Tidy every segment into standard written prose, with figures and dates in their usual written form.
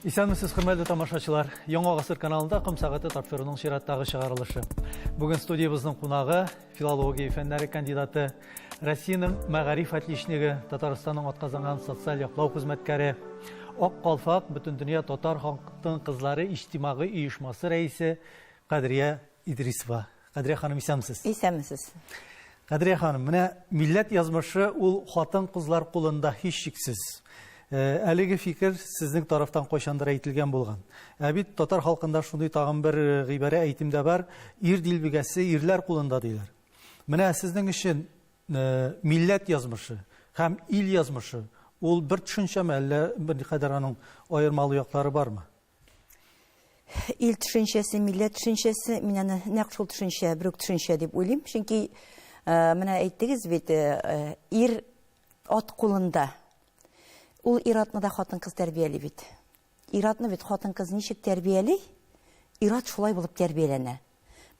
Исәнмесез, хөрмәтле тамашачылар. Яңа гасыр каналында Ком сәгате тапшыруның чираттагы чыгарылышы. Бүген студиябезнең кунагы филология фәннәре кандидаты, Россиянең мәгариф отличнигы, Татарстанның атказанган социаль яклау хезмәткәре, Ак калфак Бөтендөнья татар хатын-кызлары иҗтимагый оешмасы рәисе Кадрия Идрисова. Кадрия ханым, исәнмесез. Исәнмесез. Кадрия ханым, менә милләт язмышы ул хатын-кызлар кулында һичшиксез. Э, әлеге фикер сезнең тарафтан кайчандыр әйтелгән булган. Ә бит татар халкында шундый тагын бер э, гыйбарә әйтем дә бар, ир дилбегәсе ирләр кулында диләр. Менә сезнең өчен э, милләт язмышы һәм ил язмышы ул бер төшенчәме, әллә берникадәр аның аермалы яклары бармы? Ил төшенчәсе, милләт төшенчәсе, мин аны нәкъ шул төшенчә, бер үк төшенчә дип уйлыйм. Чөнки э, менә әйттегез бит, э, ир ат кулында. Ул ир-атны да хатын-кыз тәрбияли бит. Ир-атны бит хатын-кыз ничек тәрбияли, ир-ат шулай булып тәрбияләнә.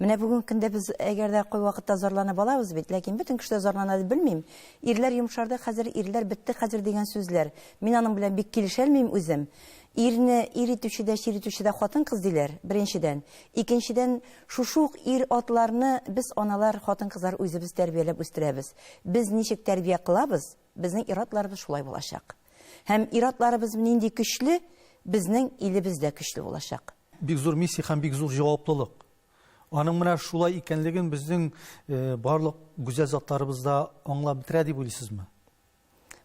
Менә бүгенге көндә без әгәр дә кайвакытта зарланып алабыз бит, ләкин бөтен кеше дә зарлана дип белмим. Ирләр йомшарды хәзер, ирләр бетте хәзер дигән сүзләр. Мин аның белән бик килешәлмим үзем. Ирне ир итүче дә, чир итүче дә хатын-кыз диләр, беренчедән. Икенчедән, шушы ук ир-атларны без аналар, хатын-кызлар үзебез тәрбияләп үстерәбез. Без ничек тәрбия кылабыз, безнең ир-атларыбыз шулай булачак. Һәм ир-атларыбыз нинди көчле, безнең илебез дә көчле булачак. Бик зур миссия һәм бик зур җаваплылык. Аның менә шулай икәнлеген безнең э, барлык гүзәл затларыбыз да аңлап бетерә дип уйлыйсызмы?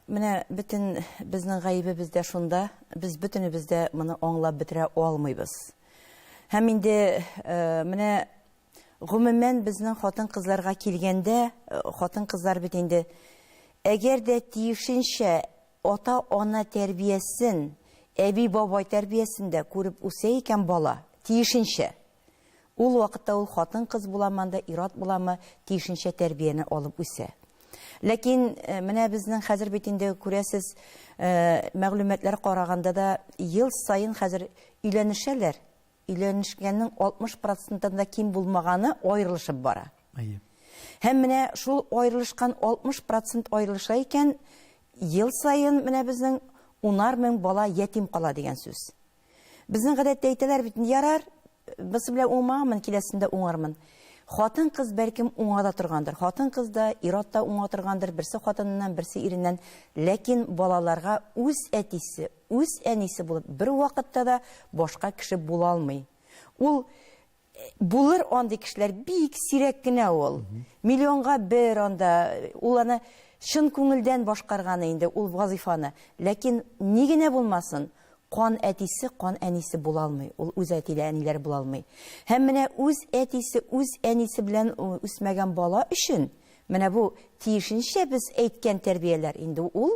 Менә бөтен безнең гаебебез дә шунда, без бөтенебез дә моны аңлап бетерә алмыйбыз. Һәм инде э, менә гомумән безнең хатын-кызларга килгәндә, э, хатын-кызлар бит инде әгәр дә тиешенчә Ата-ана тәрбиясен, әби-бабай тәрбиясен дә күреп үсә икән бала, тиешенчә. Ул вакытта ул хатын-кыз буламы анда, ир-ат буламы, тиешенчә тәрбияне алып үсә. Ләкин э, менә безнең хәзер бит инде күрәсез, э, мәгълүматлар караганда да ел саен хәзер өйләнешәләр, Өйләнешкәннең 60 проценттан да ким булмаганы аерылышып бара. Әйе. Һәм менә шул аерылышкан 60 процент аерылыша икән, ел саен менә безнең унар мең бала ятим кала дигән сүз. Безнең гадәттә әйтәләр бит, ярар, бусы белән уңмаганмын, киләсендә уңармын. Хатын-кыз бәлкем уңа да торгандыр. Хатын-кыз да, ир-ат та уңа торгандыр, берсе хатыныннан, берсе иреннән. Ләкин балаларга үз әтисе, Үз әнисе булып бервакытта да башка кеше була алмый. Ул э, булыр андый кешеләр бик сирәк кенә ул. Миллионга бер анда ул аны чын күңелдән башкарганы инде ул вазыйфаны. Ләкин ни генә булмасын, кан әтисе, кан әнисе була алмый. Ул үз әтиле әниләр була алмый. Һәм менә үз әтисе, үз әнисе белән үсмәгән бала өчен менә бу тиешенчә без әйткән тәрбияләр инде ул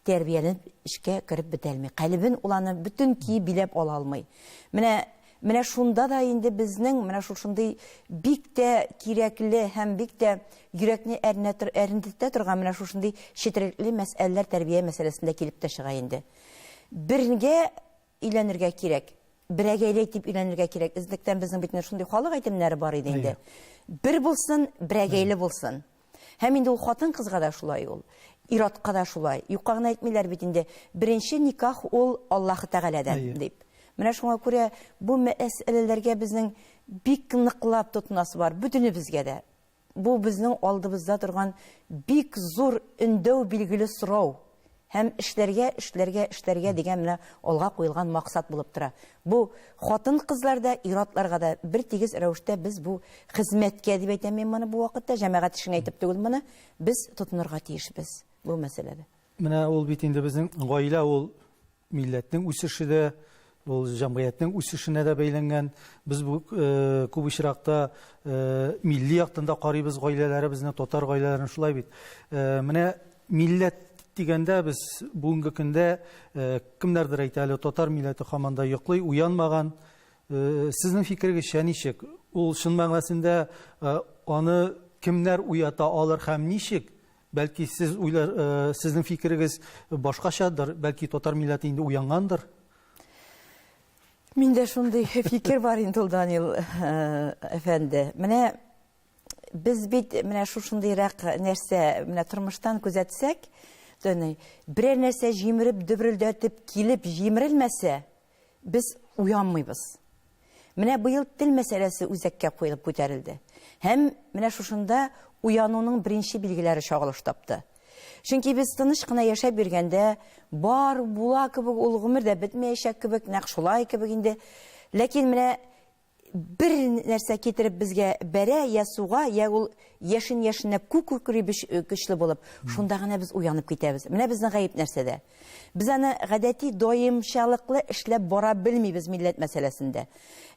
тәрбияләнеп эшкә кереп бетәлми. Калебен ул аны бөтен киеп биләп ала алмый. Менә менә шунда да инде безнең менә шушындый бик тә кирәкле һәм бик тә йөрәкне әрнәтер әрнетә торган менә шушындый четерекле мәсьәләләр тәрбия мәсьәләсендә килеп тә чыга инде. Бергә өйләнергә кирәк. Берәгәйле итеп өйләнергә кирәк. Эзлектән безнең бит шундый халык әйтемнәре бар иде инде. Бер булсын, берәгәйле булсын. Һәм инде ул хатын-кызга да шулай ул, ир-атка да шулай. Юкка гына әйтмиләр бит инде, беренче никах ул Аллаһы Тәгаләдән дип. Менә шуңа күрә бу мәсьәләләргә безнең бик ныклап тотынасы бар, бөтенебезгә дә. Бу безнең алдыбызда торган бик зур өндәү билгеле сорау. Һәм эшләргә, эшләргә, эшләргә дигән менә алга куелган максат булып тора. Бу хатын-кызлар да, ир-атларга да бер тигез рәвештә без бу хезмәткә дип әйтәм мин моны бу вакытта, җәмәгать эшенә әйтеп түгел моны, без тотынырга тиешбез бу мәсьәләдә. Менә ул бит инде безнең гаилә ул Милләтнең үсеше дә, ул җәмгыятьнең үсешенә дә бәйләнгән. Без бу э, күп очракта э, милли яктан да карыйбыз гаиләләребезне, татар гаиләләрен шулай бит. Э, менә милләт дигәндә без бүгенге көндә кемнәрдер әйтә әле татар милләте һаман да йоклый, уянмаган. Сезнең фикерегезчә ничек? Ул чын мәгънәсендә аны кемнәр уята алыр һәм ничек? Бәлки сез уйлар, э, сезнең фикерегез башкачадыр, бәлки татар милләте инде уянгандыр? Миндә шундый фикер бар инде ул, Данил э, әфәнде. Менә без бит менә шушындыйрак нәрсә, менә тормыштан күзәтсәк, берәр нәрсә җимереп, дөберелдәтеп килеп җимерелмәсә, без уянмыйбыз. Менә быел тел мәсьәләсе үзәккә куелып күтәрелде. Һәм менә шушында уянуның беренче билгеләре чагылыш тапты. Чөнки без тыныч кына яшәп йөргәндә, бар була кебек, ул гомер дә бетмәячәк кебек, нәкъ шулай кебек инде. Ләкин менә бер нәрсә китереп безгә бәрә, я суга, я ул яшен яшенләп күк күкри көчле булып, шунда гына без уянып китәбез. Менә безнең гаеп нәрсәдә? Без аны гадәти даимчалыклы эшләп бара белмибез милләт мәсьәләсендә.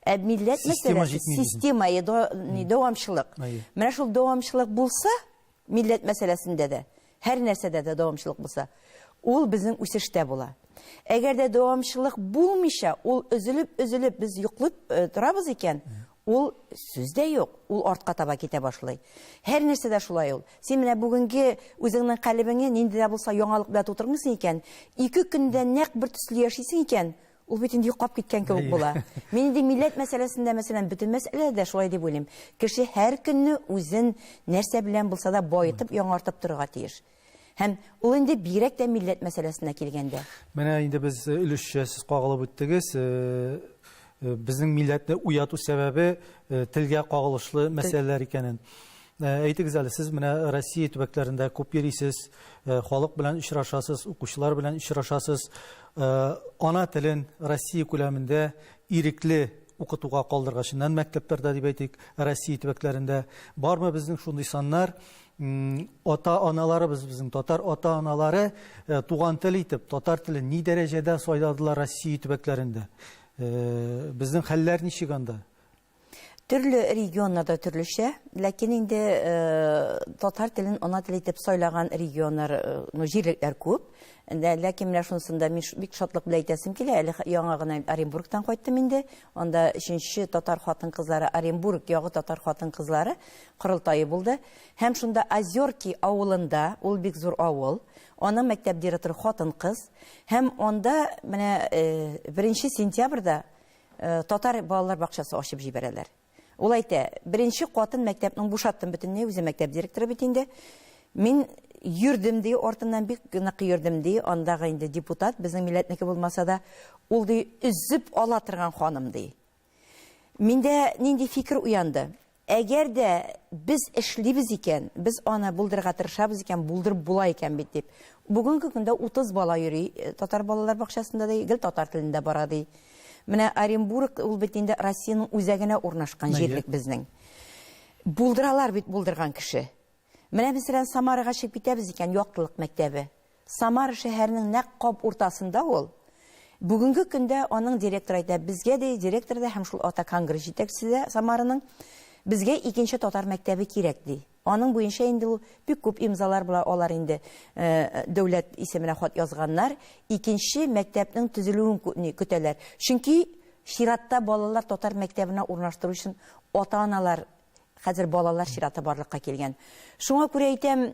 Ә милләт мәсьәләсе система, дәвамчылык. Менә шул дәвамчылык булса, милләт мәсьәләсендә дә, һәр нәрсәдә дә дәвамчылык булса, ул безнең үсештә була. Әгәр дә дәвамчылык булмыйча, ул өзелеп-өзелеп без йоклып э, торабыз икән, ул сүз дә юк, ул артка таба китә башлый. Һәр нәрсәдә шулай ул. Син менә бүгенге үзеңнең калебеңне нинди дә булса яңалык белән тутырмыйсың икән, ике көндә нәкъ бер төсле яшисең икән, ул бит инде йоклап киткән кебек була. Мин инде милләт мәсьәләсендә, мәсәлән, бөтен мәсьәләдә дә шулай дип уйлыйм. Кеше һәр көнне үзен нәрсә белән булса да баетып, яңартып торырга тиеш. Һәм ул инде бигрәк тә милләт мәсьәләсенә килгәндә. Менә инде без э, өлешчә сез кагылып үттегез. Э, э, безнең милләтне уяту сәбәбе телгә кагылышлы мәсьәләләр икәнен. Әйтегез әле, сез менә Россия төбәкләрендә күп йөрисез, халык белән очрашасыз, укучылар белән очрашасыз. Ана телен Россия күләмендә ирекле укытуга калдыргачыннан мәктәпләрдә дип әйтик, Россия төбәкләрендә бармы безнең шундый саннар? Ата-аналарыбыз безнең татар ата-аналары туган тел итеп татар телен ни дәрәҗәдә сайладылар Россия төбәкләрендә? Безнең хәлләр ничек анда? Төрле регионнарда төрлечә, ләкин инде татар телен ана теле итеп сайлаган регионнар, ну, җирлекләр күп. Ләкин менә шунысында мин бик шатлык белән әйтәсем килә, әле яңа гына Оренбургтан кайттым инде. Анда өченче татар хатын-кызлары, Оренбург ягы татар хатын-кызлары корылтае булды. Һәм шунда Озерки авылында, ул бик зур авыл, аның мәктәп директоры хатын-кыз. Һәм анда менә 1 сентябрьдә Татар балалар бакчасы ачып җибәрәләр. Ул әйтә, беренче катын мәктәпнең бушаттым бөтенләй, үзе мәктәп директоры бит инде. Мин йөрдем ди, артыннан бик нык йөрдем ди, андагы инде депутат, безнең милләтнеке булмаса да, ул ди, өзеп ала торган ханым ди. Миндә нинди фикер уянды? Әгәр дә без эшлибез икән, без аны булдырырга тырышабыз икән, булдырып була икән бит дип. Бүгенге көндә 30 бала йөри э, татар балалар бакчасында ди, гел татар телендә бара ди. Менә Оренбург ул бит инде Россиянең үзәгенә урнашкан җирлек безнең. Булдыралар бит булдырган кеше. Менә мәсәлән Самарага чыгып китәбез икән, Яктылык мәктәбе. Самара шәһәренең нәкъ кап уртасында ул. Бүгенге көндә аның директоры әйтә, безгә ди, директор да һәм шул ата конгресс җитәкчесе дә Самараның, безгә икенче татар мәктәбе кирәк ди. Аның буенча инде ул бик күп имзалар була, алар инде э, дәүләт исеменә хат язганнар. Икенче мәктәпнең төзелүен көтәләр. Чөнки чиратта балалар татар мәктәбенә урнаштыру өчен ата-аналар Хәзер балалар чираты барлыкка килгән. Шуңа күрә әйтәм,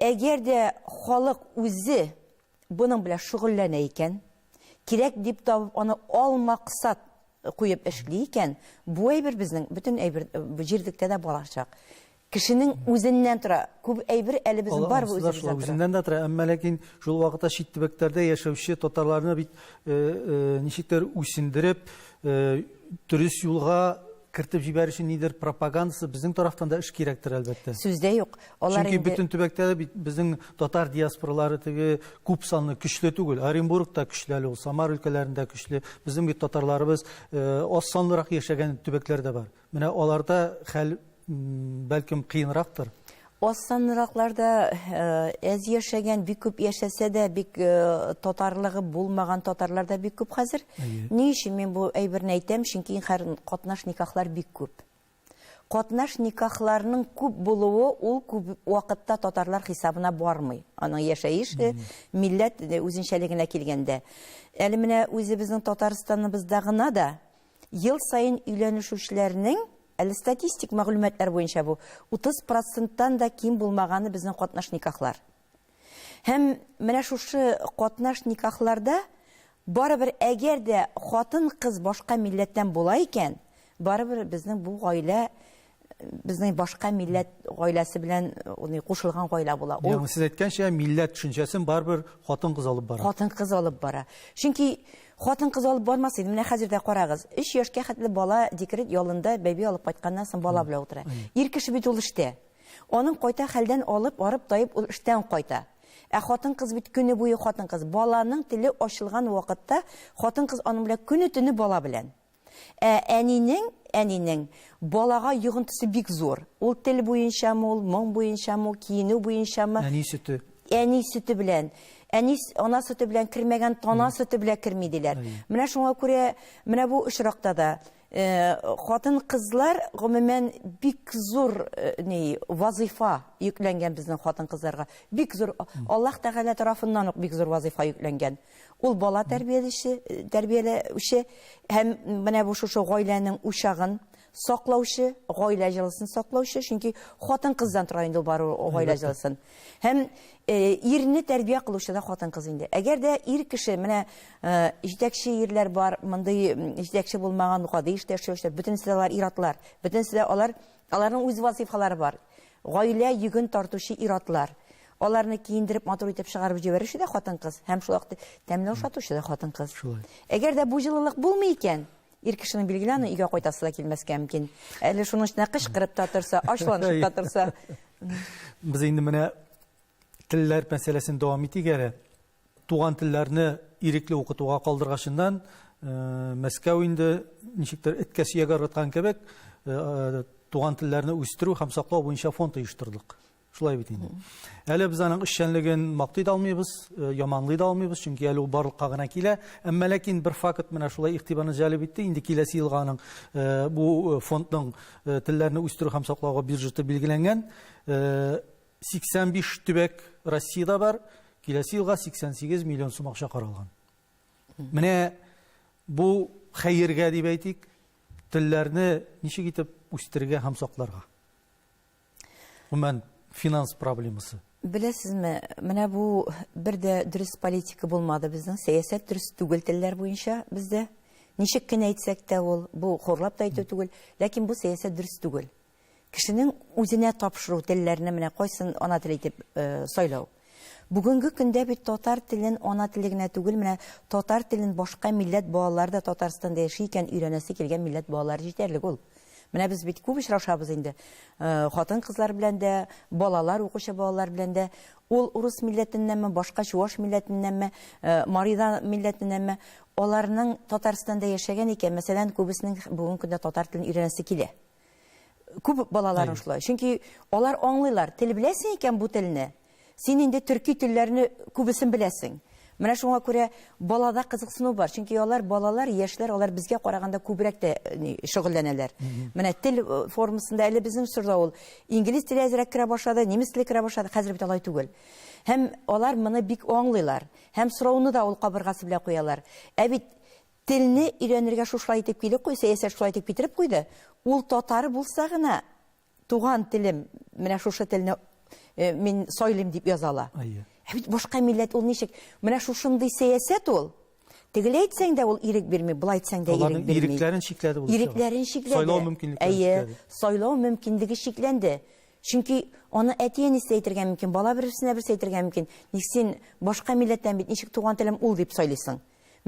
әгәр дә халык үзе моның белән шөгыльләнә икән, кирәк дип табып аны ал максат куеп эшли икән, бу әйбер безнең бөтен әйбер җирлектә дә барачак. Кешенең үзеннән тора. Күп әйбер әле безнең барыбер үзебездән тора. Үзеннән дә тора, әмма ләкин шул вакытта чит төбәкләрдә яшәүче татарларны бит ничектер үсендереп, дөрес юлга кертеп җибәрү өчен нидер пропагандасы безнең тарафтан да эш кирәктер, әлбәттә. Сүз дә юк. Алар Чөнки инде... бөтен төбәктә дә бит безнең татар диаспоралары теге күп санлы көчле түгел. Оренбургта көчле әле ул, Самар өлкәләрендә көчле. Безнең бит татарларыбыз э, аз санлырак яшәгән төбәкләр дә бар. Менә аларда хәл бәлкем кыенрактыр. Аз санлыракларда әз яшәгән, бик күп яшәсә дә, бик татарлыгы булмаган татарлар да бик күп хәзер. Ни өчен мин бу әйберне әйтәм? Чөнки хәзер катнаш никахлар бик күп. Катнаш никахларның күп булуы ул күп вакытта татарлар хисабына бармый. Аның яшәеше, милләт үзенчәлегенә килгәндә. Әле менә үзебезнең Татарстаныбызда гына да Ел саен өйләнешүчеләрнең, әле статистик мәгълүматлар буенча бу, 30 проценттан да ким булмаганы безнең катнаш никахлар. Һәм менә шушы катнаш никахларда барыбер әгәр дә хатын-кыз башка милләттән була икән, барыбер безнең бу гаилә безнең башка милләт гаиләсе белән кушылган гаилә була. Ул, Ягъни сез әйткәнчә, милләт төшенчәсен барыбер хатын-кыз алып бара. Хатын-кыз алып бара. Чөнки Хатын-кыз алып бармас иде. Менә хәзер дә карагыз. 3 яшькә хәтле бала декрет ялында бәби алып кайтканнан соң бала белән утыра. Ир кеше бит ул эштә. Аның кайта хәлдән алып, арып таеп ул эштән кайта. Ә хатын-кыз бит көне буе хатын-кыз. Баланың теле ачылган вакытта хатын-кыз аның белән көне-төне бала белән. Ә әнинең, әнинең балага йогынтысы бик зур. Ул тел буенчамы ул, моң буенчамы ул, киенү буенчамы. Әни сөте. Әни сөте белән. Әни ана сөте белән кермәгән тана сөте белән керми диләр. Менә шуңа күрә менә бу очракта да э, хатын-кызлар гомумән бик зур э, ни вазыйфа йөкләнгән безнең хатын-кызларга. Бик зур Аллаһ Тәгалә тарафыннан ук бик зур вазыйфа йөкләнгән. Ул бала тәрбияләүче, тәрбияләүче һәм менә бу шушы гаиләнең учагын саклаучы, гаилә җылысын саклаучы, чөнки хатын-кыздан тора инде ул бары гаилә җылысын. Һәм э, ирне тәрбия кылучы да хатын-кыз инде. Әгәр дә ир кеше, менә э, җитәкче ирләр бар, мондый җитәкче булмаган гади эштә эшләүчеләр, бөтенесе дә алар ир-атлар, бөтенесе дә алар Аларның үз вазыйфалары бар. Гаилә йөген тартучы ир-атлар. Аларны киендереп, матур итеп чыгарып җибәрүче дә хатын-кыз һәм шул вакытта тәмле ашатучы да хатын-кыз. Шулай. Әгәр дә бу җылылык булмый икән, ир кешенең билгеле аны өйгә кайтасы да килмәскә мөмкин. Әле шуның өстенә кычкырып та торса, ачуланышып та торса. Без инде менә телләр мәсьәләсен дәвам итик әле. Туган телләрне ирекле укытуга калдыргачыннан э, Мәскәү инде ничектер эткә сөяк ыргыткан кебек э, туган телләрне үстерү һәм саклау буенча фонд оештырдык. Шулай бит инде. Әле без аның эшчәнлеген мактый да алмыйбыз, э, яманлый да алмыйбыз, чөнки әле ул барлыкка гына килә. Әмма ләкин бер факт менә шулай игътибарны җәлеп итте. Инде киләсе елга аның бу фондның телләрне үстерү һәм саклауга бюджеты билгеләнгән. 85 төбәк Россиядә бар, киләсе елга 88 миллион сум акча каралган. Менә бу хәергә дип әйтик, телләрне ничек итеп үстерергә һәм сакларга? Гомумән, финанс проблемасы. Беләсезме, менә бу бер дә дөрес политика булмады безнең, сәясәт дөрес түгел телләр буенча бездә. Ничек кенә әйтсәк тә ул, бу хурлап та әйтү түгел, ләкин бу сәясәт дөрес түгел. Кешенең үзенә тапшыру телләрне менә кайсын ана теле итеп э, сайлау. Бүгенге көндә бит татар телен ана теле генә түгел, менә татар телен башка милләт балалары да Татарстанда яши икән, өйрәнәсе килгән милләт балалары җитәрлек ул. Менә без бит күп очрашабыз инде. Э, хатын-кызлар белән дә, балалар, укучы балалар белән дә. Ул урыс милләтеннәнме, башка чуваш милләтеннәнме, э, марида милләтеннәнме, аларның Татарстанда яшәгән икән, мәсәлән, күбесенең бүгенге көндә татар телен өйрәнәсе килә. Күп балаларның шулай. Чөнки алар аңлыйлар, тел беләсең икән бу телне, син инде төрки телләрне күбесен беләсең. Менә шуңа күрә балада кызыксыну бар. Чөнки алар балалар, яшьләр, алар безгә караганда күбрәк тә э, шөгыльләнәләр. Менә тел э, формасында әле безнең чорда ул инглиз теле әзрәк керә башлады, немец теле керә башлады, хәзер бит алай түгел. Һәм алар моны бик аңлыйлар. Һәм сорауны да ул кабыргасы белән куялар. Ә бит Телне өйрәнергә шушылай итеп килеп куй, сәясәт шулай итеп китереп куйды. Ул татар булса гына туган телем, менә шушы телне э, мин сайлыйм дип яза ала. Әйе. Ә бит башка милләт ул ничек? Менә шушындый сәясәт ул. Тегеләй әйтсәң дә ул ирек бирми, болай әйтсәң дә Аларның ирек бирми. ирекләрен чикләде ул. Ирекләрен чикләде. Сайлау мөмкинлекләрен Әйе, чикләде. сайлау мөмкинлеге чикләнде. Чөнки аны әти-әнисе әйтергә мөмкин, бала берсенә берсе әйтергә мөмкин. Ник син башка милләттән бит, ничек туган телем ул дип сайлыйсың?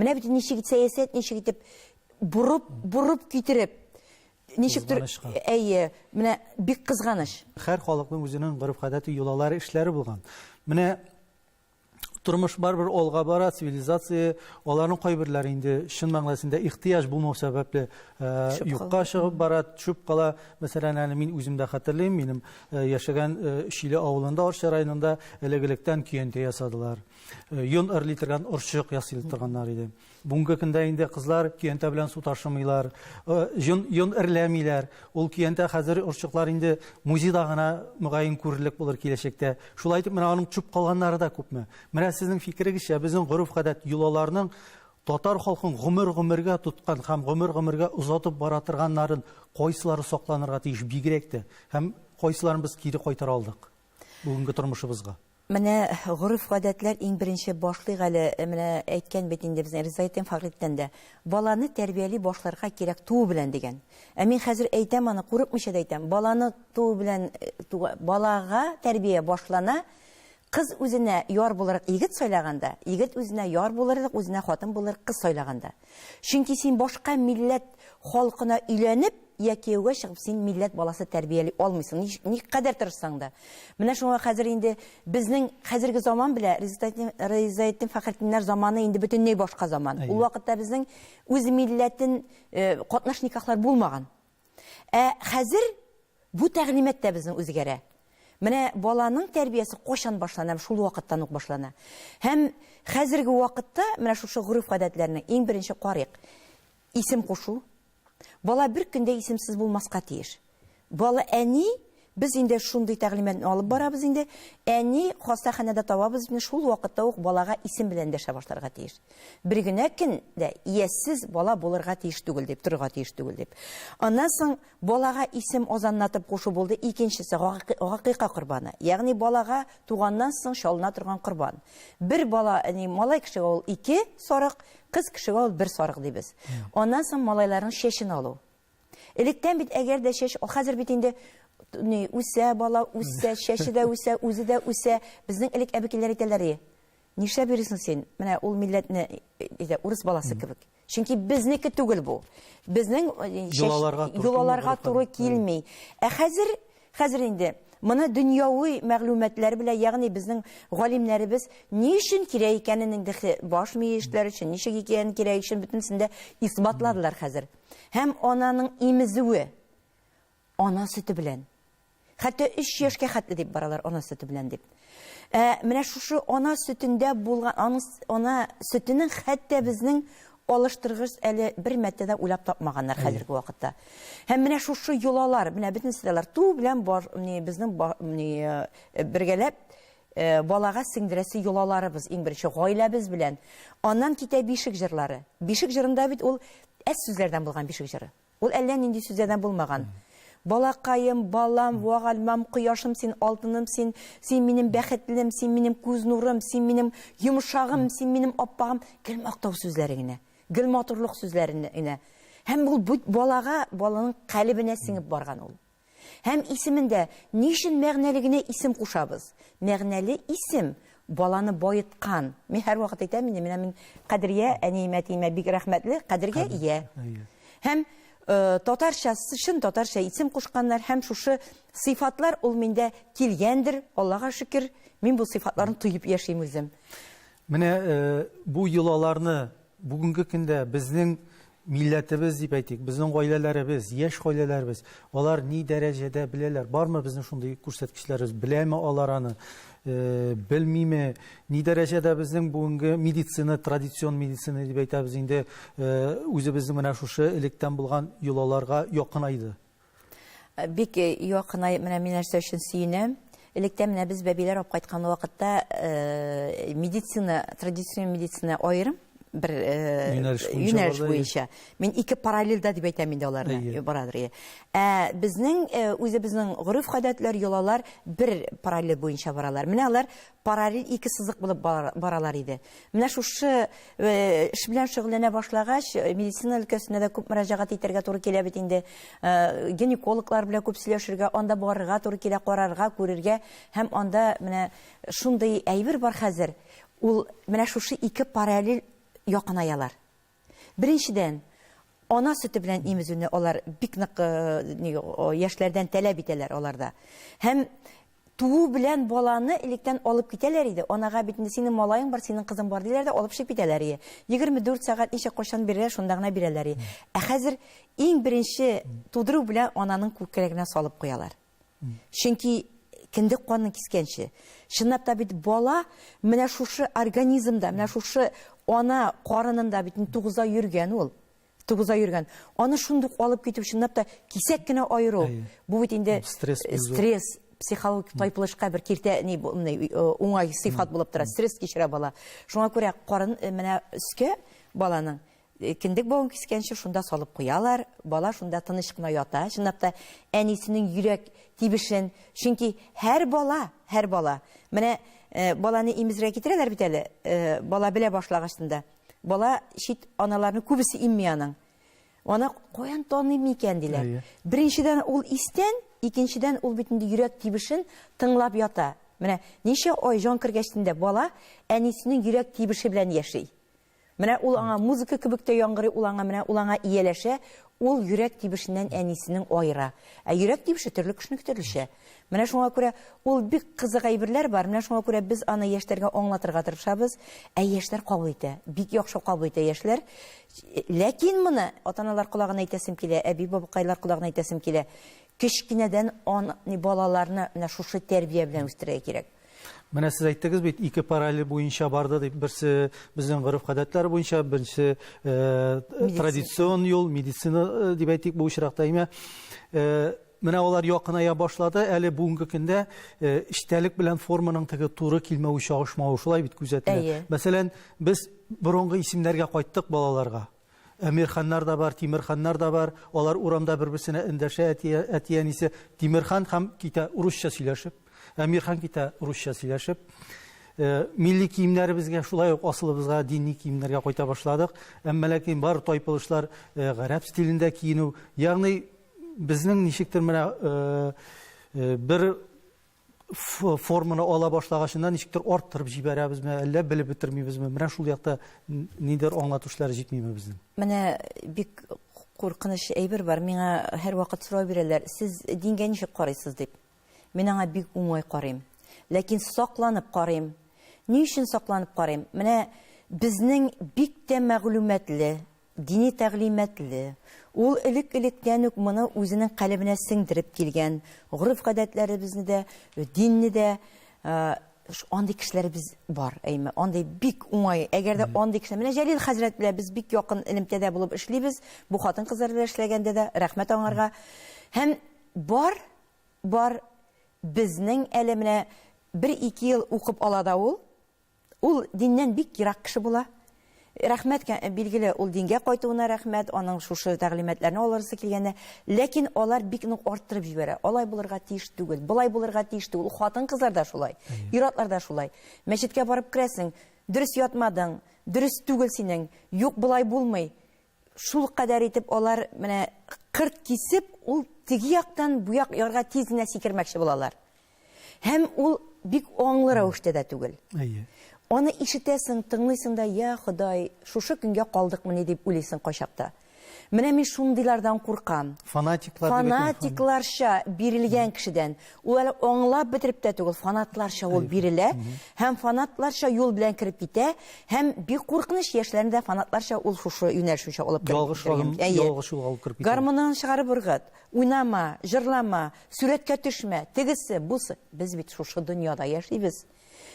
Менә бит ничек сәясәт ничек итеп борып, борып китереп, ничектер әйе, менә бик кызганыч. Һәр халыкның үзенең гореф-гадәте, йолалары, эшләре булган. Менә тормыш барыбер алга бара, цивилизация, аларның кайберләре инде чын мәгънәсендә ихтыяҗ булмау сәбәпле э, юкка чыгып бара, төшеп кала. Мәсәлән, әле мин үзем дә хәтерлим, минем э, яшәгән э, Шиле авылында, Арча районында элек-электән көянтә ясадылар. Э, йон эрли торган орчык ясый торганнар иде. Бүгенге көндә инде кызлар көянтә белән су ташымыйлар, э, йон, йон эрләмиләр. Ул көянтә хәзер орчыклар инде музейда гына мөгаен күрерлек булыр киләчәктә. Шулай итеп менә аның төшеп калганнары да күпме. Менә сезнең фикерегезчә безнең гореф-гадәт, йолаларның татар халкын гомер-гомергә тоткан һәм гомер-гомергә озатып бара торганнарын кайсылары сакланырга тиеш бигрәк тә һәм кайсыларын без кире кайтара алдык бүгенге тормышыбызга? Менә гореф-гадәтләр иң беренче башлыйк әле, менә әйткән бит инде безнең Ризаэтдин Фәхретдин дә. Баланы тәрбияли башларга кирәк туу белән дигән. Ә мин хәзер әйтәм аны, курыкмыйча да әйтәм. Баланы туу белән, балага тәрбия башлана. Кыз үзенә яр булырлык егет сайлаганда, егет үзенә яр булырлык, үзенә хатын булырлык кыз сайлаганда. Чөнки син башка милләт халкына өйләнеп, я кияүгә чыгып, син милләт баласы тәрбияли алмыйсың, никадәр тырышсаң да. Менә шуңа хәзер инде безнең хәзерге заман белән Ризаэтдин Фәхретдиннәр заманы инде бөтенләй башка заман. Ул вакытта безнең үз милләтен катнаш никахлар булмаган. Ә хәзер бу тәгълимат та безнең үзгәрә. Менә баланың тәрбиясе кайчан башлана? Шул вакыттан ук башлана. Һәм хәзерге вакытта менә шушы гореф-гадәтләрнең иң беренче карыйк. Исем кушу. Бала бер көндә исемсез булмаска тиеш. Бала әни, без инде шундый тәгълиматны алып барабыз инде. Әни хастаханәдә табабыз инде шул вакытта ук балага исем белән дәшә башларга тиеш. Бер генә көн дә иясез бала булырга тиеш түгел дип, торырга тиеш түгел дип. Аннан соң балага исем азанлатып кушу булды. Икенчесе гакыйка корбаны. Ягъни балага туганнан соң чалына торган корбан. Бер бала, әни малай кешегә ул ике сарык, кыз кешегә ул бер сарык дибез. Аннан соң малайларның чәчен алу. Электән бит әгәр дә чәч, хәзер бит инде ни, үсә бала, үсә, чәче дә үсә, үзе дә үсә. Безнең элек әбекәйләр әйтәләр иде. Нишләп йөрисең син? Менә ул милләтне әйтә, урыс баласы кебек. Чөнки безнеке түгел бу. Безнең йолаларга туры, йолаларга туры килми. Ә хәзер, хәзер инде моны дөньяви мәгълүматлар белән, ягъни безнең галимнәребез ни өчен кирәк икәнен инде баш мие эшләр өчен, ничек икәнен кирәк өчен бөтенесен дә исбатладылар хәзер. Һәм ананың имезүе ана сөте белән. Хәтта 3 яшькә хәтле дип баралар ана сөте белән дип. Ә менә шушы ана сөтендә булган аның ана сөтенең хәтта безнең алыштыргыч әле бер мәртә дә уйлап тапмаганнар хәзерге вакытта. Һәм менә шушы йолалар, менә бөтенесе дә алар туу белән бар, ни, безнең ни, бергәләп балага сеңдерәсе йолаларыбыз иң беренче гаиләбез белән. Аннан китә бишек җырлары. Бишек җырында бит ул әз сүзләрдән булган бишек җыры. Ул әллә нинди сүзләрдән булмаган. Балакаем, балам, вак алмам, кояшым син, алтыным син, син минем бәхетлем, син минем күз нурым, син минем йомшагым, син минем аппагым. Гел мактау сүзләре генә, гел матурлык сүзләре генә. Һәм ул балага, баланың калебенә сеңеп барган ул. Һәм исемендә ни өчен мәгънәле генә исем кушабыз? Мәгънәле исем баланы баеткан. Мин һәрвакыт әйтәм инде, менә мин Кадрия әниемә, әтиемә бик рәхмәтле, кадергә ия. Һәм татарча, чын татарча исем кушканнар һәм шушы сыйфатлар ул миндә килгәндер, Аллага шөкер, мин бу сыйфатларны тоеп яшим үзем. Менә бу йолаларны бүгенге көндә безнең милләтебез дип әйтик, безнең гаиләләребез, яшь гаиләләребез, алар ни дәрәҗәдә беләләр? Бармы безнең шундый күрсәткечләребез? Беләме алар аны? Белмиме? Ни дәрәҗәдә безнең бүгенге медицина, традицион медицина дип әйтәбез инде, үзебезнең менә шушы электән булган йолаларга якынайды? Бик якынай, менә мин нәрсә өчен сөенәм. Электә менә без бәбиләр алып кайткан вакытта медицина, традицион медицина аерым бер юнәлеш буенча. Мин ике параллельдә дип әйтәм инде аларны, барадыр. Ә безнең үзебезнең гореф-гадәтләр, йолалар бер параллель буенча баралар. Менә алар параллель ике сызык булып баралар иде. Менә шушы эш белән шөгыльләнә башлагач, медицина өлкәсенә дә күп мөрәҗәгать итәргә туры килә бит инде. Гинекологлар белән күп сөйләшергә, анда барырга туры килә, карарга, күрергә. Һәм анда менә шундый әйбер бар хәзер. Ул менә шушы ике параллель якынаялар. Беренчедән, ана сөте белән имезүне алар бик нык яшьләрдән таләп итәләр аларда. Һәм туу белән баланы электән алып китәләр иде. Анага бит инде синең малаең бар, синең кызың бар диләр дә алып чыгып китәләр иде. 24 сәгать ничә кайчан бирәләр, шунда гына бирәләр иде. Ә хәзер иң беренче тудыру белән ананың күкрәгенә салып куялар. Чөнки кендек канын кискәнче. Чынлап та бит бала менә шушы организмда, менә шушы ана карынында бит 9 ай йөргән ул. 9 ай йөргән. Аны шундук алып китү чынлап та кисәк кенә аеру. Бу бит инде стресс, стресс, психологик тайпылышка бер киртә, ни, уңай сыйфат булып тора. Стресс кичерә бала. Шуңа күрә карын менә өскә баланың кендек бавын кискәнче шунда салып куялар, бала шунда тыныч кына ята. Чынлап та әнисенең йөрәк тибешен, чөнки һәр бала, һәр бала, менә баланы имезергә китерәләр бит әле, бала белә башлагачтын да. Бала чит аналарны күбесе имми аның. Аны каян таныйм икән диләр. Беренчедән ул истән, икенчедән ул бит инде йөрәк тибешен тыңлап ята. Менә ничә ай җан кергәчтен дә бала әнисенең йөрәк тибеше белән яши. Менә ул аңа музыка кебек тә яңгырый, ул аңа менә ул аңа ияләшә, ул йөрәк тибешеннән әнисенең аера. Ә йөрәк тибеше төрле кешенеке төрлечә. Менә шуңа күрә ул бик кызык әйберләр бар. Менә шуңа күрә без аны яшьләргә аңлатырга тырышабыз. Ә яшьләр кабул итә. Бик яхшы кабул итә яшьләр. Ләкин моны ата-аналар колагына әйтәсем килә, әби-бабакайлар колагына әйтәсем килә. Кечкенәдән аны балаларны менә шушы тәрбия белән үстерергә кирәк. Менә сез әйттегез бит, ике параллель буенча барды дип. Берсе безнең гореф-гадәтләр буенча, берсе э, традицион юл, медицина э, дип әйтик бу очракта, әйме. Э, менә алар якыная башлады. Әле бүгенге көндә э, эчтәлек белән форманың теге туры килмәве, чагышмавы шулай бит күзәтелә. Мәсәлән, без борынгы исемнәргә кайттык балаларга. Әмирханнар да бар, Тимерханнар да бар. Алар урамда бер-берсенә эндәшә, әти, әти-әнисе Тимерхан һәм китә урысча сөйләшеп. Әмирхан китә русча сөйләшеп. Э, милли киемнәребезгә шулай ук асылыбызга дини киемнәргә кайта башладык. Әмма ләкин бар тайпылышлар э, гарәп стилендә киенү, ягъни безнең ничектер менә э, бер форманы ала башлагачында ничектер арттырып җибәрәбезме, әллә белеп бетермибезме? Менә шул якта нидер аңлатучылар җитмиме безнең? Менә бик куркыныч әйбер бар. Миңа һәрвакыт сорау бирәләр, сез дингә ничек карыйсыз дип. Мин аңа бик уңай карыйм. Ләкин сакланып карыйм. Ни өчен сакланып карыйм? Менә безнең бик тә мәгълүматлы, Дини тәгълиматлы. Ул элек-электән үк моны үзенең калебенә сеңдереп килгән. Гореф-гадәтләребезне дә, динне дә андый кешеләребез бар, әйме. Андый бик уңай. Әгәр дә андый кешеләр, менә Җәлил хәзрәт белән без бик якын элемтәдә булып эшлибез. Бу хатын-кызлар белән эшләгәндә дә, рәхмәт аңарга. Һәм бар, бар безнең әле менә бер-ике ел укып ала да ул, Ул диннән бик ерак кеше була. Рәхмәт, билгеле, ул дингә кайтуына рәхмәт, аның шушы тәгълиматларны алырсы килгәнә. Ләкин алар бик нык арттырып җибәрә. Алай булырга тиеш түгел, болай булырга тиеш түгел. Ул хатын-кызлар да шулай, ир-атлар да шулай. Мәчеткә барып керәсең, дөрес ятмадың, дөрес түгел синең, юк, болай булмый. Шул кадәр итеп алар менә кырт кисеп, ул теге яктан бу як ярга тиз генә сикермәкче булалар. Һәм ул бик аңлы рәвештә дә түгел. Әйе. Аны ишетәсең, тыңлыйсың да, я Ходай, шушы көнгә калдыкмыни дип уйлыйсың кайчакта. Менә мин шундыйлардан куркам. Фанатиклар дип әйтәм. Фанатикларча бирелгән кешедән. Ул әле аңлап бетереп тә түгел, фанатларча ул бирелә һәм фанатларча юл белән кереп китә һәм бик куркыныч яшьләрне дә фанатларча ул шушы юнәлеш буенча алып кереп Ялгыш ялгыш юлга алып кереп китә. Гармунын чыгарып ыргыт. Уйнама, җырлама, сурәткә төшмә, тегесе, бусы. Без бит шушы дөньяда яшибез.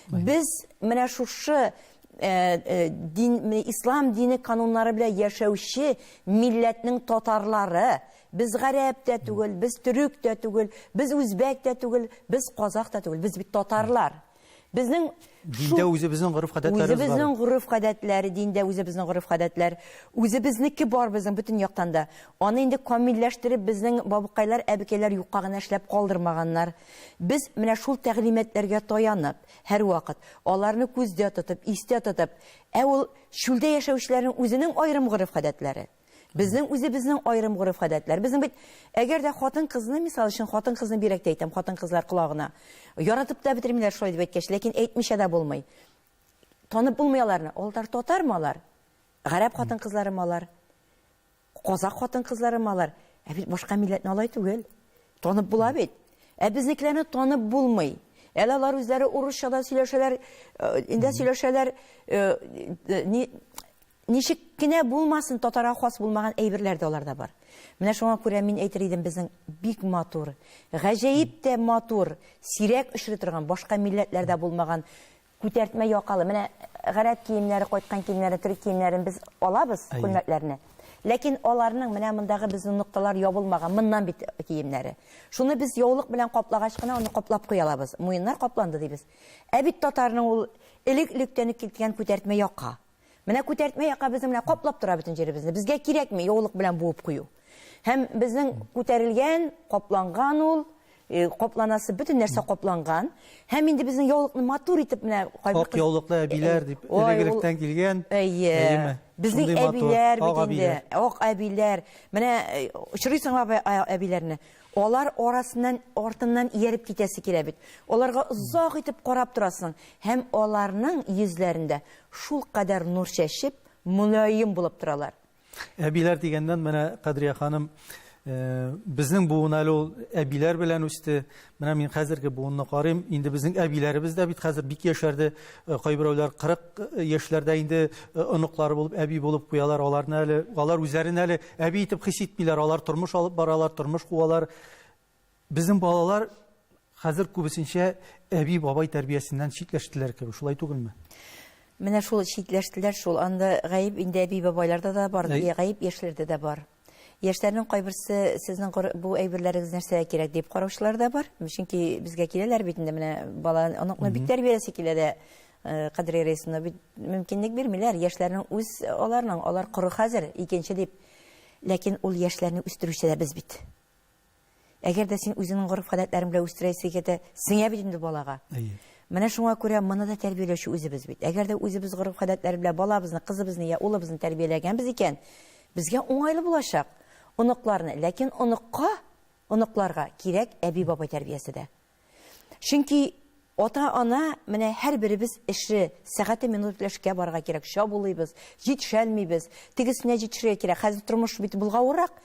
Без менә шушы э, э, дин, ислам дине кануннары белән яшәүче милләтнең татарлары. Без гарәп тә түгел, без төрек тә түгел, без үзбәк тә түгел, без казах та түгел, без бит татарлар. Безнең диндә үзебезнең гореф-гадәтләребез бар. Үзебезнең гореф-гадәтләр, диндә үзебезнең гореф-гадәтләр. Үзебезнеке бар безнең бөтен яктан да. Аны инде камилләштереп безнең бабыкайлар, әбекәйләр юкка гына эшләп калдырмаганнар. Без менә шул тәгълиматларга таянып, һәрвакыт аларны күздә тотып, истә тотып, ә ул чүлдә яшәүчеләрнең үзенең аерым гореф-гадәтләре. Безнең үзебезнең аерым гореф-гадәтләр. Безнең бит, әгәр дә хатын-кызны, мисал өчен, хатын-кызны бигрәк тә әйтәм, хатын-кызлар колагына. Яратып та бетермиләр шулай дип әйткәч, ләкин әйтмичә дә булмый. Танып булмый аларны. Алар татармы алар? Гарәп хатын-кызларымы алар? Казак хатын-кызларымы алар? Ә бит башка милләтне алай түгел. Танып була бит. Ә безнекеләрне танып булмый. Әле алар үзләре урысча да сөйләшәләр, э, инде сөйләшәләр, э, э, ни Ничек кенә булмасын, татарга хас булмаган әйберләр дә аларда бар. Менә шуңа күрә мин әйтер идем, безнең бик матур, гаҗәеп тә матур, сирәк очрый торган, башка милләтләрдә булмаган күтәртмә якалы. Менә гарәп киемнәре, кайткан киемнәрне, төрек киемнәрен без алабыз, күлмәкләрне. Ләкин аларның менә мондагы безнең нокталар ябылмаган, моннан бит киемнәре. Шуны без яулык белән каплагач кына аны каплап куя алабыз. Муеннар капланды дибез. Ә бит татарның ул элек-электән үк киткән күтәртмә яка. Менә күтәртмә яка безнең менә каплап тора бөтен җиребезне. Безгә кирәкми яулык белән буып кую. Һәм безнең күтәрелгән, капланган ул. Капланасы бөтен нәрсә капланган. Һәм инде безнең яулыкны матур итеп менә кайбер Ак яулыклы әбиләр дип элек-электән килгән. Әйе. Безнең әбиләр бит инде. Ак әбиләр. Менә очрыйсың әбиләрне. Алар арасыннан артыннан ияреп китәсе килә бит. Аларга озак итеп карап торасың һәм аларның йөзләрендә шулкадәр нур чәчеп, мөлаем булып торалар. Әбиләр дигәннән, менә Кадрия ханым, безнең буын әле ул әбиләр белән үсте. Менә мин хәзерге буынны карыйм, инде безнең әбиләребез дә бит хәзер бик яшәрде. Кайберәүләр 40 яшьләрдә инде оныклары булып, әби булып куялар. Аларны әле, алар үзләрен әле әби итеп хис итмиләр. Алар тормыш алып баралар, тормыш куалар. Безнең балалар хәзер күбесенчә әби-бабай тәрбиясеннән читләштеләр кебек, шулай түгелме? Менә шул читләштеләр шул. Анда гаеп инде әби-бабайларда да бар, гаеп яшьләрдә дә бар. Яшьләрнең кайберсе сезнең бу әйберләрегез нәрсәгә кирәк дип караучылар да бар. Чөнки безгә киләләр бит инде менә бала оныкны бик тәрбияләсе килә дә э, Кадрия Рәисовна бит мөмкинлек бирмиләр. Яшьләрнең үз аларның, алар коры хәзер, икенче дип. Ләкин ул яшьләрне үстерүче дә без бит. Әгәр дә син үзеңнең гореф-гадәтләрең белән үстерәсе икән, сеңә бит инде балага. Әйе. Менә шуңа күрә моны да тәрбияләүче үзебез бит. Әгәр дә үзебез гореф-гадәтләр белән балабызны, кызыбызны я улыбызны тәрбияләгәнбез икән, безгә уңайлы булачак оныкларны. Ләкин оныкка, оныкларга кирәк әби-бабай тәрбиясе дә. Чөнки ата-ана менә һәрберебез эше, сәгате минут белән эшкә барырга кирәк, чабулыйбыз, җитешәлмибез, тегесенә җитешергә кирәк. Хәзер тормыш бит болгавыррак.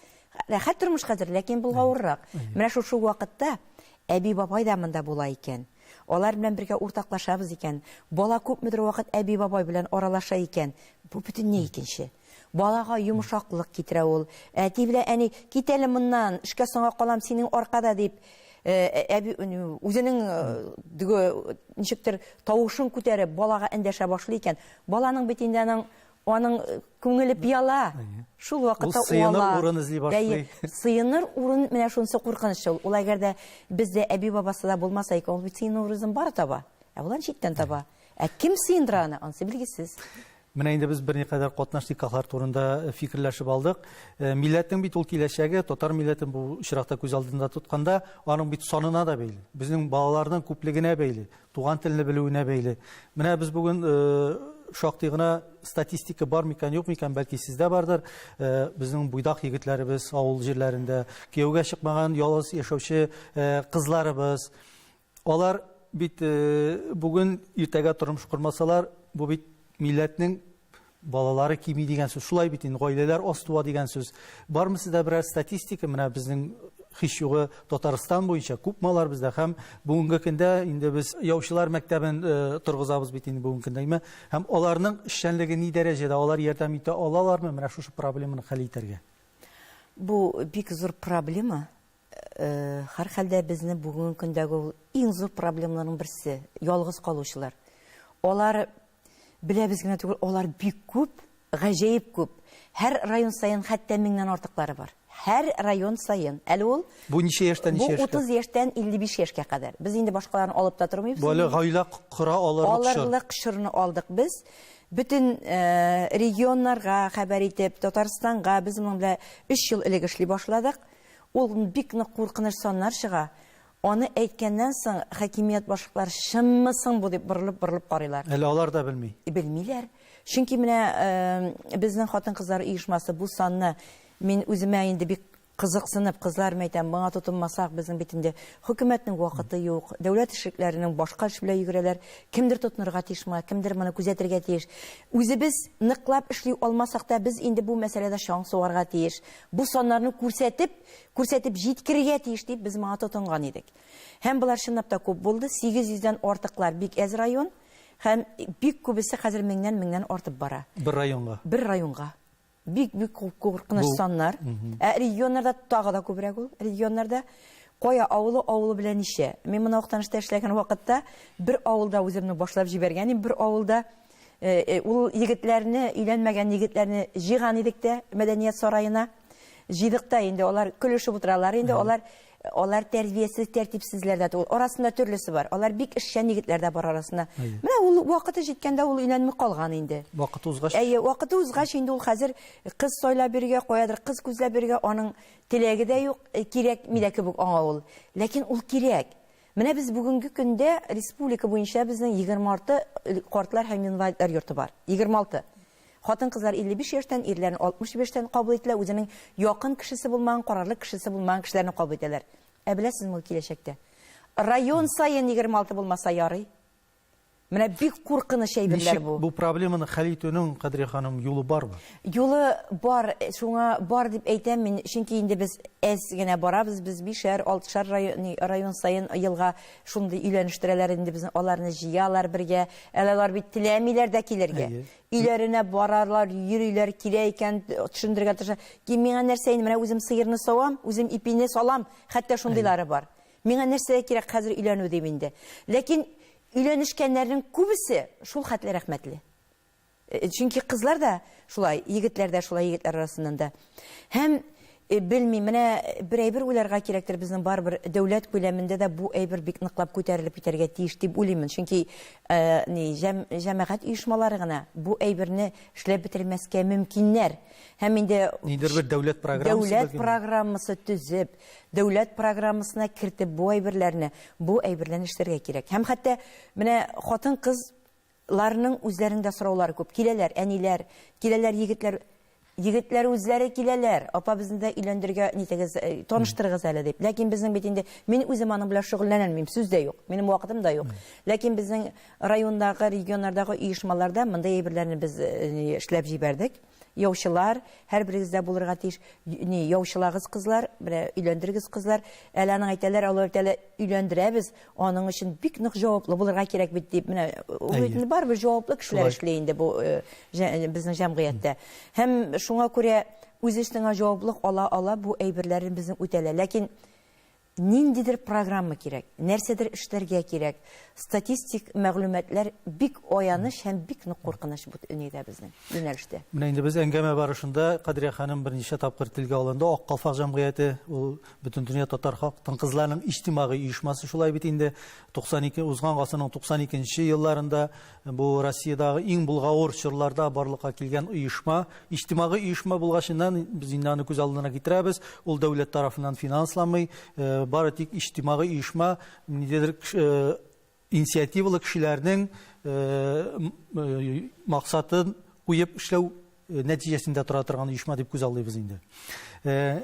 Рәхәт тормыш хәзер, ләкин болгавыррак. Менә шушы вакытта әби-бабай да монда була икән. Алар белән бергә уртаклашабыз икән. Бала күпмедер вакыт әби-бабай белән аралаша икән. Бу бөтенләй икенче. Балага йомшаклык китерә ул. Әти белән әни, кит әле моннан, эшкә соңга калам синең аркада дип, әби үзенең ничектер тавышын күтәреп балага эндәшә башлый икән. Баланың бит инде аның аның күңеле пыяла. Шул вакытта ул сыеныр урын эзли башлый. Сыеныр урын менә шунысы куркыныч ул. Ул әгәр дә бездә әби бабасы да булмаса икән, ул бит сыеныр урынын бары таба. Ә ул аны читтән таба. Ә кем сыендыра аны? Анысы билгесез. Менә инде без берникадәр катнаш никахлар турында фикерләшеп алдык. Милләтнең бит ул киләчәге, татар милләтен бу очракта күз алдында тотканда, аның бит санына да бәйле. Безнең балаларның күплегенә бәйле, туган телне белүенә бәйле. Менә без бүген шактый гына статистика бар микән, юк микән, бәлки сездә бардыр. Безнең буйдак егетләребез авыл җирләрендә, кияүгә чыкмаган ялгыз яшәүче кызларыбыз, Алар бит бүген иртәгә тормыш кормасалар, бу бит милләтнең балалары кими дигән сүз. Шулай бит инде, гаиләләр аз туа дигән сүз. Бармы сездә берәр статистика, менә безнең һич югы Татарстан буенча күпме алар бездә һәм бүгенге көндә инде без яучылар мәктәбен торгызабыз бит инде бүгенге көндә, әйме? Һәм аларның эшчәнлеге ни дәрәҗәдә, алар ярдәм итә алалармы менә шушы проблеманы хәл итәргә? Бу бик зур проблема. Һәрхәлдә безнең бүгенге көндәге ул иң зур проблемаларның берсе, ялгыз калучылар. Алар беләбез генә түгел, алар бик күп, гаҗәеп күп. Һәр район саен хәтта меңнән артыклары бар. Һәр район саен. Әле ул Бу ничә яшьтән ничә яшькә? Бу 30 яшьтән 55 яшькә кадәр. Без инде башкаларын алып та тормыйбыз. Бу әле гаилә кора алырлык чор. Алырлык чорны алдык без. Бөтен регионнарга хәбәр итеп, Татарстанга без моның белән 3 ел элек эшли башладык. Ул бик нык куркыныч саннар чыга. Аны әйткәннән соң, хакимият башлыклары чынмы соң бу дип борылып-борылып карыйлар. Әле алар да белми. Белмиләр. Чөнки менә безнең хатын-кызлар оешмасы бу санны мин үземә инде бик кызыксынып, кызлар мәйтәм, моңа тотынмасак, безнең бит инде хөкүмәтнең вакыты юк, дәүләт эшлекләренең башка эш белән йөгерәләр. Кемдер тотынырга тиеш моңа, кемдер моны күзәтергә тиеш. Үзебез ныклап эшли алмасак та, без инде бу мәсьәләдә чаң сугарга тиеш. Бу саннарны күрсәтеп, күрсәтеп җиткерергә тиеш дип без моңа тотынган идек. Һәм болар чынлап та күп булды. 800 дән артыклар бик әз район. Һәм бик күбесе хәзер меңнән меңнән артып бара. Бер районга. Бер районга. Бик бик куркыныч саннар. Ә регионнарда тагы да күбрәк ул. Регионнарда кая авылы авылы белән ничә. Мин моны Актанышта эшләгән вакытта бер авылда үземне башлап җибәргән идем, бер авылда ул егетләрне, өйләнмәгән егетләрне җыйган идек тә мәдәният сараена. Җыйдык та инде алар көлешеп утыралар инде алар. Алар тәрбиясез, тәртипсезләр дә түгел. Арасында төрлесе бар. Алар бик эшчән егетләр дә бар арасында. Менә ул вакыты җиткәндә ул өйләнми калган инде. Вакыты узгач. Әйе, вакыты узгач инде ул хәзер кыз сайлап йөрергә, каядыр кыз күзләп йөрергә аның теләге дә юк, э, кирәкми дә кебек аңа ул. Ләкин ул кирәк. Менә без бүгенге көндә республика буенча безнең 26 э, картлар һәм инвалидлар йорты бар. 26. Хатын-кызлар 55 яшьтән, ирләрне 65 яшьтән кабул ителә, үзенең якын кешесе булмаган, карарлык кешесе булмаган кешеләрне кабул итәләр. Ә беләсезме ул киләчәктә? Район саен 26 булмаса ярый. Менә бик куркыныч әйберләр бу. Бу проблеманы хәл итүнең, Кадрия ханым, юлы бармы? Юлы бар, шуңа бар дип әйтәм мин, чөнки инде без әз генә барабыз, без бишәр, алтышар район, район саен елга шундый өйләнештерәләр инде безне, аларны җыялар бергә. Әле алар бит теләмиләр дә килергә. Өйләренә баралар, йөриләр, килә икән, төшендерергә тырыша. Ки миңа нәрсә инде, менә үзем сыерны савам, үзем ипине салам, хәтта шундыйлары бар. Миңа нәрсәгә кирәк хәзер өйләнү дим инде. Ләкин өйләнешкәннәрнең күбесе шул хәтле рәхмәтле. Э, чөнки кызлар да шулай, егетләр дә шулай, егетләр арасыннан да. Һәм э, белмим, менә бер әйбер уйларга кирәктер, безнең барыбер дәүләт күләмендә дә бу әйбер бик ныклап күтәрелеп китәргә тиеш дип уйлыймын. Чөнки э, ни, җәм, җәмәгать оешмалары гына бу әйберне эшләп бетермәскә мөмкиннәр. Һәм инде ниндидер бер дәүләт программасы дәүләт программасы төзеп, Дәүләт программасына кертеп бу әйберләрне, бу әйберләрне эшләргә кирәк. Һәм хәтта менә хатын-кыз ларның үзләренең дә сораулары күп. Киләләр әниләр, киләләр егетләр. Егетләр үзләре киләләр. Апа, безне дә өйләндерергә нитегез, э, таныштырыгыз әле дип. Ләкин безнең бит инде мин үзем аның белән шөгыльләнәлмим, сүз дә юк. Минем вакытым да юк. Ләкин безнең райондагы, регионнардагы оешмаларда мондый әйберләрне без э, эшләп җибәрдек. Яучылар, һәрберегездә булырга тиеш. Ни, яучылагыз кызлар, менә өйләндерегез кызлар. Әле аның әйтәләр, алар бит әле өйләндерәбез, аның өчен бик нык җаваплы булырга кирәк бит дип. Менә ул бит инде барыбер җаваплы кешеләр эшли инде бу э, э, безнең җәмгыятьтә. Һәм шуңа күрә үз өстеңә җаваплылык ала-ала бу әйберләрне безнең үтәлә. Ләкин Ниндидер программа кирәк, нәрсәдер эшләргә кирәк. Статистик мәгълүматлар бик аяныч һәм бик нык куркыныч бу нидә безнең юнәлештә. Менә инде без әңгәмә барышында Кадрия ханым берничә тапкыр телгә алынды. Ак калфак җәмгыяте, ул Бөтендөнья татар хатын-кызларының иҗтимагый оешмасы шулай бит инде. 92 узган гасырның 92 нче елларында бу Россиядәге иң болгавыр чорларда барлыкка килгән оешма. Иҗтимагый оешма булгачыннан без инде аны күз алдына китерәбез. Ул дәүләт тарафыннан финансланмый, э, бары тик иҗтимагый оешма ниндидер э, инициативалы кешеләрнең э, максатын куеп эшләү нәтиҗәсендә тора торган оешма дип күз алдыйбыз инде.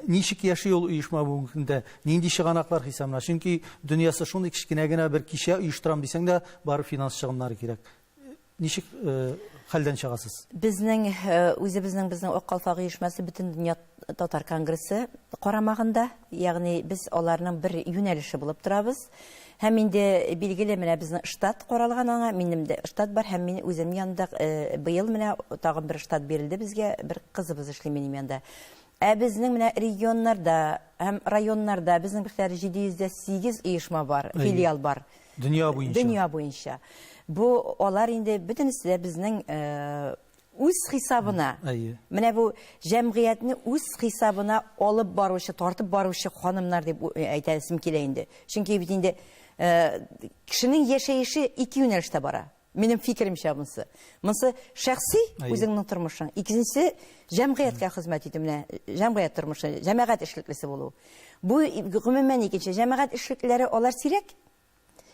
Ничек яши ул оешма бүгенге көндә? Нинди чыганаклар хисабына? Чөнки дөньясы шундый кечкенә генә бер кичә оештырам дисәң дә, бары финанс чыгымнары кирәк. Ничек хәлдән чыгасыз? Безнең үзебезнең безнең Ак калфак оешмасы Бөтендөнья татар конгрессы карамагында, ягъни без аларның бер юнәлеше булып торабыз. Һәм инде билгеле менә безнең штат каралган аңа, минем дә штат бар һәм мин үзем янында быел менә тагын бер штат бирелде безгә, бер кызыбыз эшли минем янда. Ә безнең менә регионнарда һәм районнарда безнең бихтәр 708 оешма бар, филиал бар. Дөнья буенча. Дөнья буенча. Бу алар инде бөтенесе дә безнең э, үз хисабына. Әйе. Менә бу җәмгыятьне үз хисабына алып баручы, тартып баручы ханымнар дип э, әйтәсем килә инде. Чөнки бит инде э, кешенең яшәеше ике юнәлештә бара. Минем фикеремчә монысы. Монысы шәхси үзеңнең тормышың. Икенчесе җәмгыятькә хезмәт итү, менә җәмгыять тормышы, җәмәгать эшлеклесе булу. Бу гомумән икенче. Җәмәгать эшлеклеләре алар сирәк.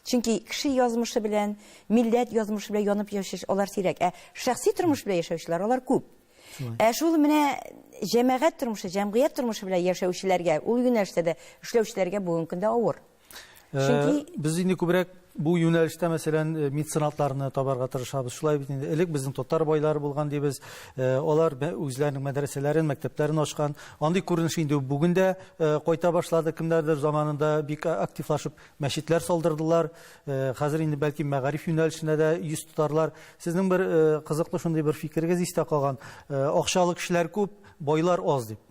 Чөнки кеше язмышы белән, милләт язмышы белән янып яшәүче алар сирәк. Ә шәхси тормыш белән яшәүчеләр алар күп. Ә шул менә җәмәгать тормышы, җәмгыять тормышы белән яшәүчеләргә, ул юнәлештә дә эшләүчеләргә бүгенге көндә авыр. Чөнки без инде күбрәк бу юнәлештә, мәсәлән, меценатларны табарга тырышабыз. Шулай бит инде. Элек безнең татар байлары булган дибез. Алар үзләренең мәдрәсәләрен, мәктәпләрен ачкан. Андый күренеш инде бүген дә кайта башлады. Кемнәрдер заманында бик активлашып мәчетләр салдырдылар. Хәзер инде бәлки мәгариф юнәлешенә дә йөз тотарлар. Сезнең бер кызыклы шундый бер фикерегез истә калган. Акчалы кешеләр күп, байлар аз дип.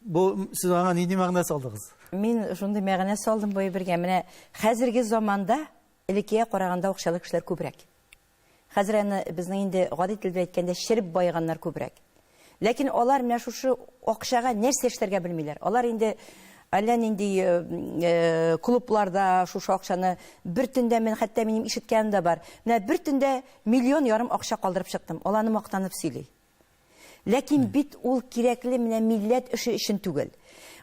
Бу сез аңа нинди мәгънә салдыгыз? Мин шундый мәгънә салдым бу әйбергә. Менә хәзерге заманда элеккегә караганда акчалы кешеләр күбрәк. Хәзер аны безнең инде гади тел белән әйткәндә череп баеганнар күбрәк. Ләкин алар менә шушы акчага нәрсә эшләргә белмиләр. Алар инде Әллә нинди клубларда шушы акчаны бер төндә мин хәтта минем ишеткәнем дә бар. Менә бер төндә миллион ярым акча калдырып чыктым. Ул аны мактанып сөйли. Ләкин бит ул кирәкле менә милләт эше өчен түгел.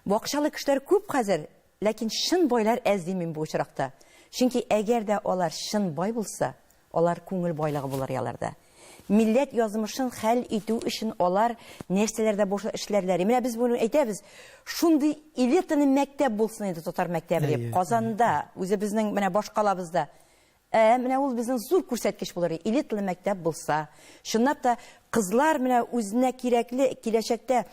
Бу акчалы кешеләр күп хәзер, ләкин чын байлар әз дим мин бу очракта. Чөнки әгәр дә алар чын бай булса, алар күңел байлыгы булыр яларда. Милләт язмышын хәл итү өчен алар нәрсәләр дә булса эшләрләр. Менә без бүген әйтәбез, шундый элитаны мәктәп булсын инде татар мәктәбе дип. Казанда, үзебезнең менә башкалабызда. Ә менә ул безнең зур күрсәткеч булыр. Элиталы мәктәп булса, чынлап та кызлар менә үзенә кирәкле киләчәктә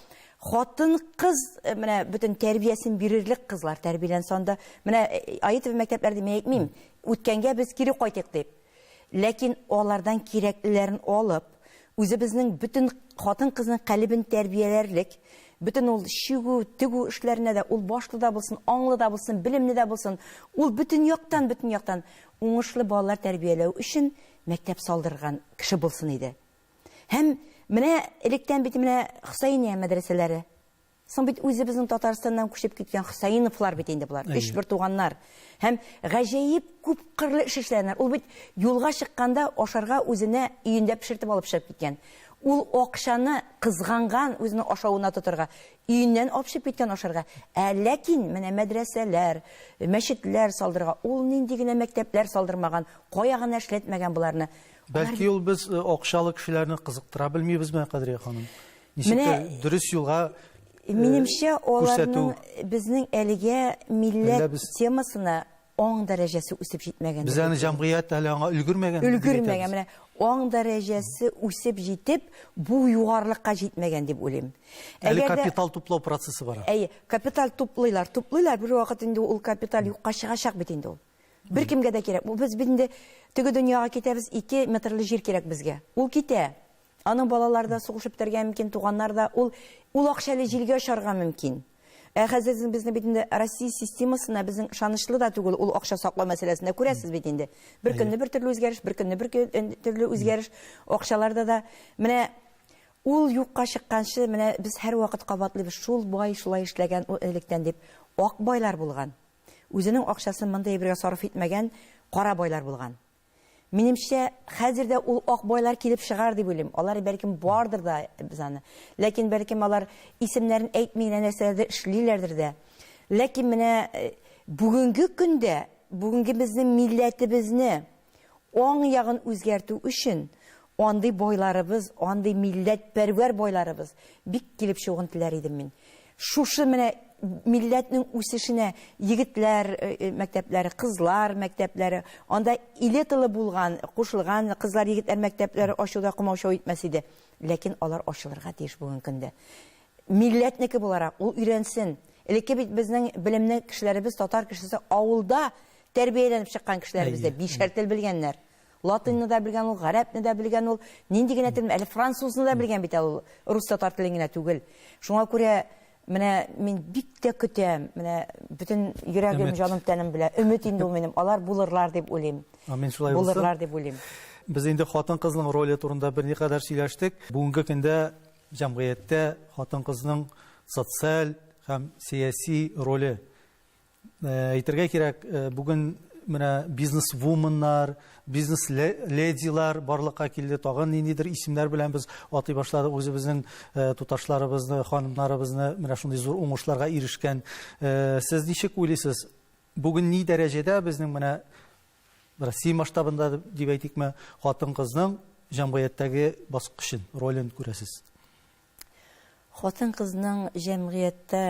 хатын-кыз менә бөтен тәрбиясен бирерлек кызлар тәрбияләнсә анда. Менә Аитова мәктәпләрендә мин әйтмим, үткәнгә без кире кайтыйк дип. Ләкин алардан кирәклеләрен алып, үзебезнең бөтен хатын-кызның калебен тәрбияләрлек, бөтен ул чигү, тегү эшләренә дә, ул башлы да булсын, аңлы да булсын, белемле дә булсын, ул бөтен яктан, бөтен яктан уңышлы балалар тәрбияләү өчен мәктәп салдырган кеше булсын иде. Һәм менә электән бит менә Хөсәения мәдрәсәләре. Соң бит үзебезнең Татарстаннан күчеп киткән Хөсәеновлар бит инде болар, өч бер туганнар. Һәм гаҗәеп күп кырлы эш эшләгәннәр. Ул бит юлга чыкканда ашарга үзенә өендә пешертеп алып чыгып киткән. Ул акчаны кызганган үзенең ашавына тотарга, өеннән алып чыгып киткән ашарга. Ә ләкин менә мәдрәсәләр, мәчетләр салдырырга, ул нинди генә мәктәпләр салдырмаган, кая гына эшләтмәгән боларны. Бәлки ул без акчалы кешеләрне кызыктыра белмибезме, Кадрия ханым? Ничек тә дөрес юлга Минемчә, аларның безнең әлегә милләт темасына аң дәрәҗәсе үсеп җитмәгән. Без аны җәмгыять әле аңа өлгермәгән. Өлгермәгән. Менә аң дәрәҗәсе үсеп җитеп, бу югарылыкка җитмәгән дип уйлыйм. Әле капитал туплау процессы бара. Әйе, капитал туплыйлар, туплыйлар, бер вакыт инде ул капитал юкка чыгачак бит инде ул. Беркемгә дә кирәк. Без бит инде теге дөньяга китәбез, 2 метрлы җир кирәк безгә. Ул китә. Аның балалары да сугышып бетәргә мөмкин, туганнар да. Ул, ул акча әле җилгә очарга мөмкин. Ә хәзер безне бит инде Россия системасына безнең ышанычлы да түгел ул акча саклау мәсьәләсендә күрәсез бит инде. Бер көнне бер төрле үзгәреш, бер көнне бер төрле үзгәреш акчаларда да. Менә ул юкка чыкканчы, менә без һәрвакыт кабатлыйбыз, шул бай шулай эшләгән ул электән дип. Ак байлар булган. Үзенең акчасын мондый әйбергә сарыф итмәгән кара байлар булган. Минемчә, хәзер дә ул ак байлар килеп чыгар дип уйлыйм. Алар бәлкем бардыр да без аны. Ләкин бәлкем алар исемнәрен әйтми генә нәрсәләрдер эшлиләрдер дә. Ләкин менә бүгенге көндә, бүгенге безнең милләтебезне аң ягын үзгәртү өчен андый байларыбыз, андый милләтпәрвәр байларыбыз бик килеп чыгуын теләр идем мин. Шушы менә милләтнең үсешенә егетләр мәктәпләре, кызлар мәктәпләре, анда элиталы булган, кушылган кызлар, егетләр мәктәпләре ачуда комаучау итмәс иде. Ләкин алар ачылырга тиеш бүгенге көндә. Милләтнеке буларак, ул өйрәнсен. Элекке бит безнең белемле кешеләребез, татар кешесе авылда тәрбияләнеп чыккан кешеләребез дә бишәр тел белгәннәр. Латынны да белгән ул, гарәпне дә белгән ул, нинди генә телне, әле французны да белгән бит әле ул, рус-татар телен генә түгел. Шуңа күрә менә мин бик тә көтәм, менә бөтен йөрәгем, җаным, тәнем белән, өмет инде ул минем, алар булырлар дип уйлыйм. Амин, шулай булсын. Булырлар дип уйлыйм. Без инде хатын-кызның роле турында берникадәр сөйләштек. Бүгенге көндә җәмгыятьтә хатын-кызның социаль һәм сәяси роле. Әйтергә кирәк, бүген менә бизнес-вуменнар, бизнес-ледилар барлыкка килде. Тагын ниндидер исемнәр белән без атый башладык үзебезнең туташларыбызны, ханымнарыбызны менә шундый зур уңышларга ирешкән. Сез ничек уйлыйсыз, бүген ни дәрәҗәдә безнең менә Россия масштабында дип әйтикме, хатын-кызның җәмгыятьтәге баскычын, ролен күрәсез? Хатын-кызның җәмгыятьтә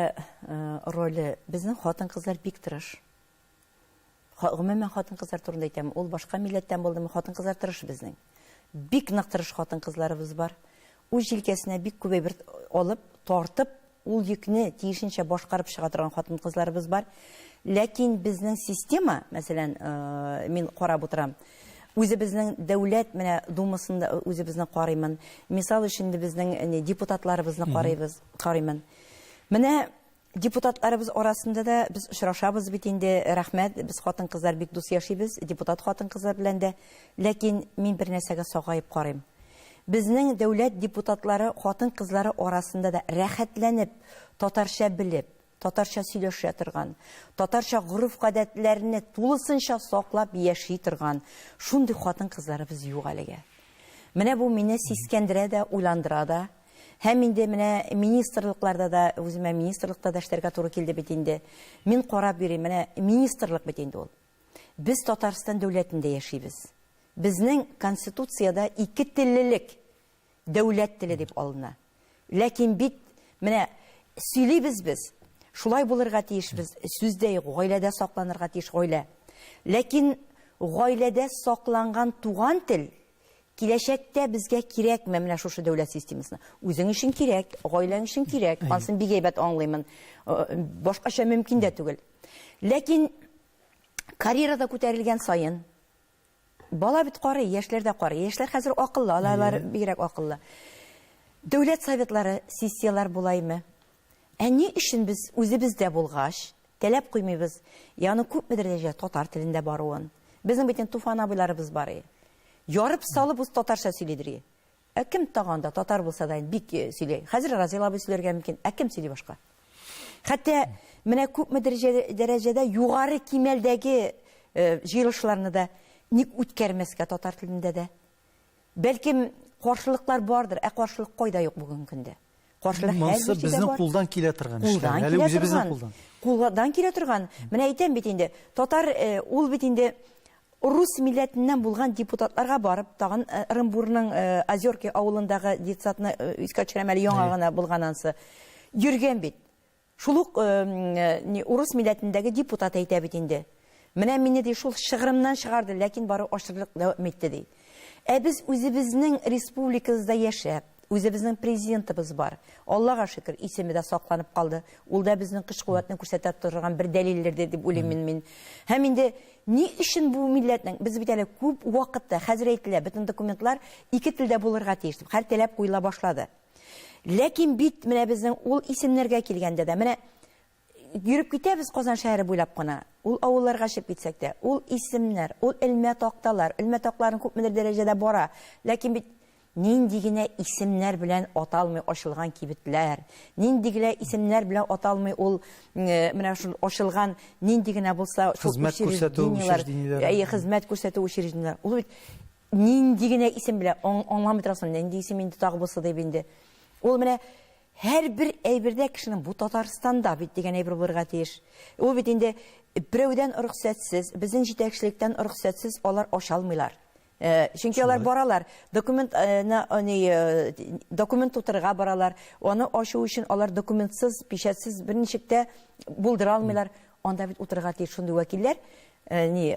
роле, безнең хатын-кызлар бик тырыш. Гомумән хатын-кызлар турында әйтәм, ул башка милләттән булдымы, хатын-кызлар тырыш безнең. Бик нык тырыш хатын-кызларыбыз бар. Үз җилкәсенә бик күп әйбер алып, тартып, ул йөкне тиешенчә башкарып чыга торган хатын-кызларыбыз бар. Ләкин безнең система, мәсәлән, мин карап утырам, үзебезнең дәүләт менә думасында үзебезне карыймын. Мисал өчен инде безнең депутатларыбызны карыйбыз, карыймын. Менә депутатларыбыз арасында да без очрашабыз бит инде, рәхмәт, без хатын-кызлар бик дус яшибез, депутат хатын-кызлар белән дә. Ләкин мин бер нәрсәгә сагаеп карыйм. Безнең дәүләт депутатлары хатын-кызлары арасында да рәхәтләнеп, татарча белеп, татарча сөйләшә торган, татарча гореф-гадәтләрне тулысынча саклап яши торган шундый хатын-кызларыбыз юк әлегә. Менә бу мине сискәндерә дә, уйландыра да. Һәм инде менә министрлыкларда да, үземә министрлыкта да эшләргә туры килде бит инде. Мин карап йөрим, менә министрлык бит инде ул. Без Татарстан дәүләтендә яшибез. Безнең Конституциядә ике теллелек дәүләт теле дип алына. Ләкин бит менә сөйлибез без, шулай булырга тиешбез, сүз дә юк, гаиләдә сакланырга тиеш гаилә. Ләкин гаиләдә сакланган туган тел киләчәктә безгә кирәкме менә шушы дәүләт системасына? Үзең өчен кирәк, гаиләң өчен кирәк, анысын бик әйбәт аңлыймын. Башкача мөмкин дә түгел. Ләкин карьерада күтәрелгән саен Бала бит карый, яшьләр дә карый. Яшьләр хәзер акыллы, алар бигрәк акыллы. Дәүләт советлары, сессияләр булаймы? Ә ни өчен без үзебездә булгач, таләп куймыйбыз, ягъни күпмедер дәрәҗәдә татар телендә баруын? Безнең бит инде Туфан абыйларыбыз бар. Ярып салып үз татарча сөйлидер. Ә кем тагы анда татар булса да бик э, сөйли. Хәзер Разил абый сөйләргә мөмкин. Ә кем сөйли башка? Хәтта менә күпме дәрәҗәдә югары кимәлдәге э, җыелышларны да ник үткәрмәскә татар телендә дә? Бәлкем каршылыклар бардыр, ә каршылык кайда юк бүгенге көндә? Каршылык һәрбер безнең кулдан килә торган эшләр. Әле үзебезнең кулдан. Кулдан килә торган. Менә әйтәм бит инде, татар э, ул бит инде Рус милләтеннән булган депутатларга барып, тагын э, Ырынбурның э, Озерки авылындагы детсадны э, искә төшерәм әле яңа гына булган ансы. Йөргән бит. Шул ук урыс милләтендәге депутат әйтә бит инде. Менә мине ди шул чыгырымнан чыгарды, ләкин бары ачырлык дәвам итте ди. Ә без үзебезнең республикабызда яшәп, үзебезнең президентыбыз бар. Аллага шөкер, исеме дә сакланып калды. Ул да безнең көч-куәтне күрсәтә торган бер дәлилдер дип уйлыйм мин. Һәм инде Ни өчен бу милләтнең, без бит әле күп вакытта, хәзер әйтелә, бөтен документлар ике телдә булырга тиеш дип, хәл таләп куела башлады. Ләкин бит менә безнең ул исемнәргә килгәндә дә, менә йөреп китәбез Казан шәһәре буйлап кына, ул авылларга чыгып китсәк тә, ул исемнәр, ул элмә такталар, элмә такталарның күпмедер дәрәҗәдә бара, ләкин бит Нинди генә исемнәр белән аталмый ачылган кибетләр, нинди генә исемнәр белән аталмый ул менә шул ачылган нинди генә булса шул хезмәт күрсәтү учреждениеләр. Әйе, хезмәт күрсәтү учреждениеләр. Ул бит нинди генә исем белән аңламый торасың, нинди исем инде тагы булса дип инде. Ул менә һәрбер әйбердә кешенең бу Татарстанда бит дигән әйбер булырга тиеш. Ул бит инде берәүдән рөхсәтсез, безнең җитәкчелектән рөхсәтсез алар ача алмыйлар. Чөнки алар баралар, документ документ тутырырга баралар. Аны ачу өчен алар документсыз, печатьсез берничек тә булдыра алмыйлар. Анда бит утырырга тиеш шундый вәкилләр. Ни,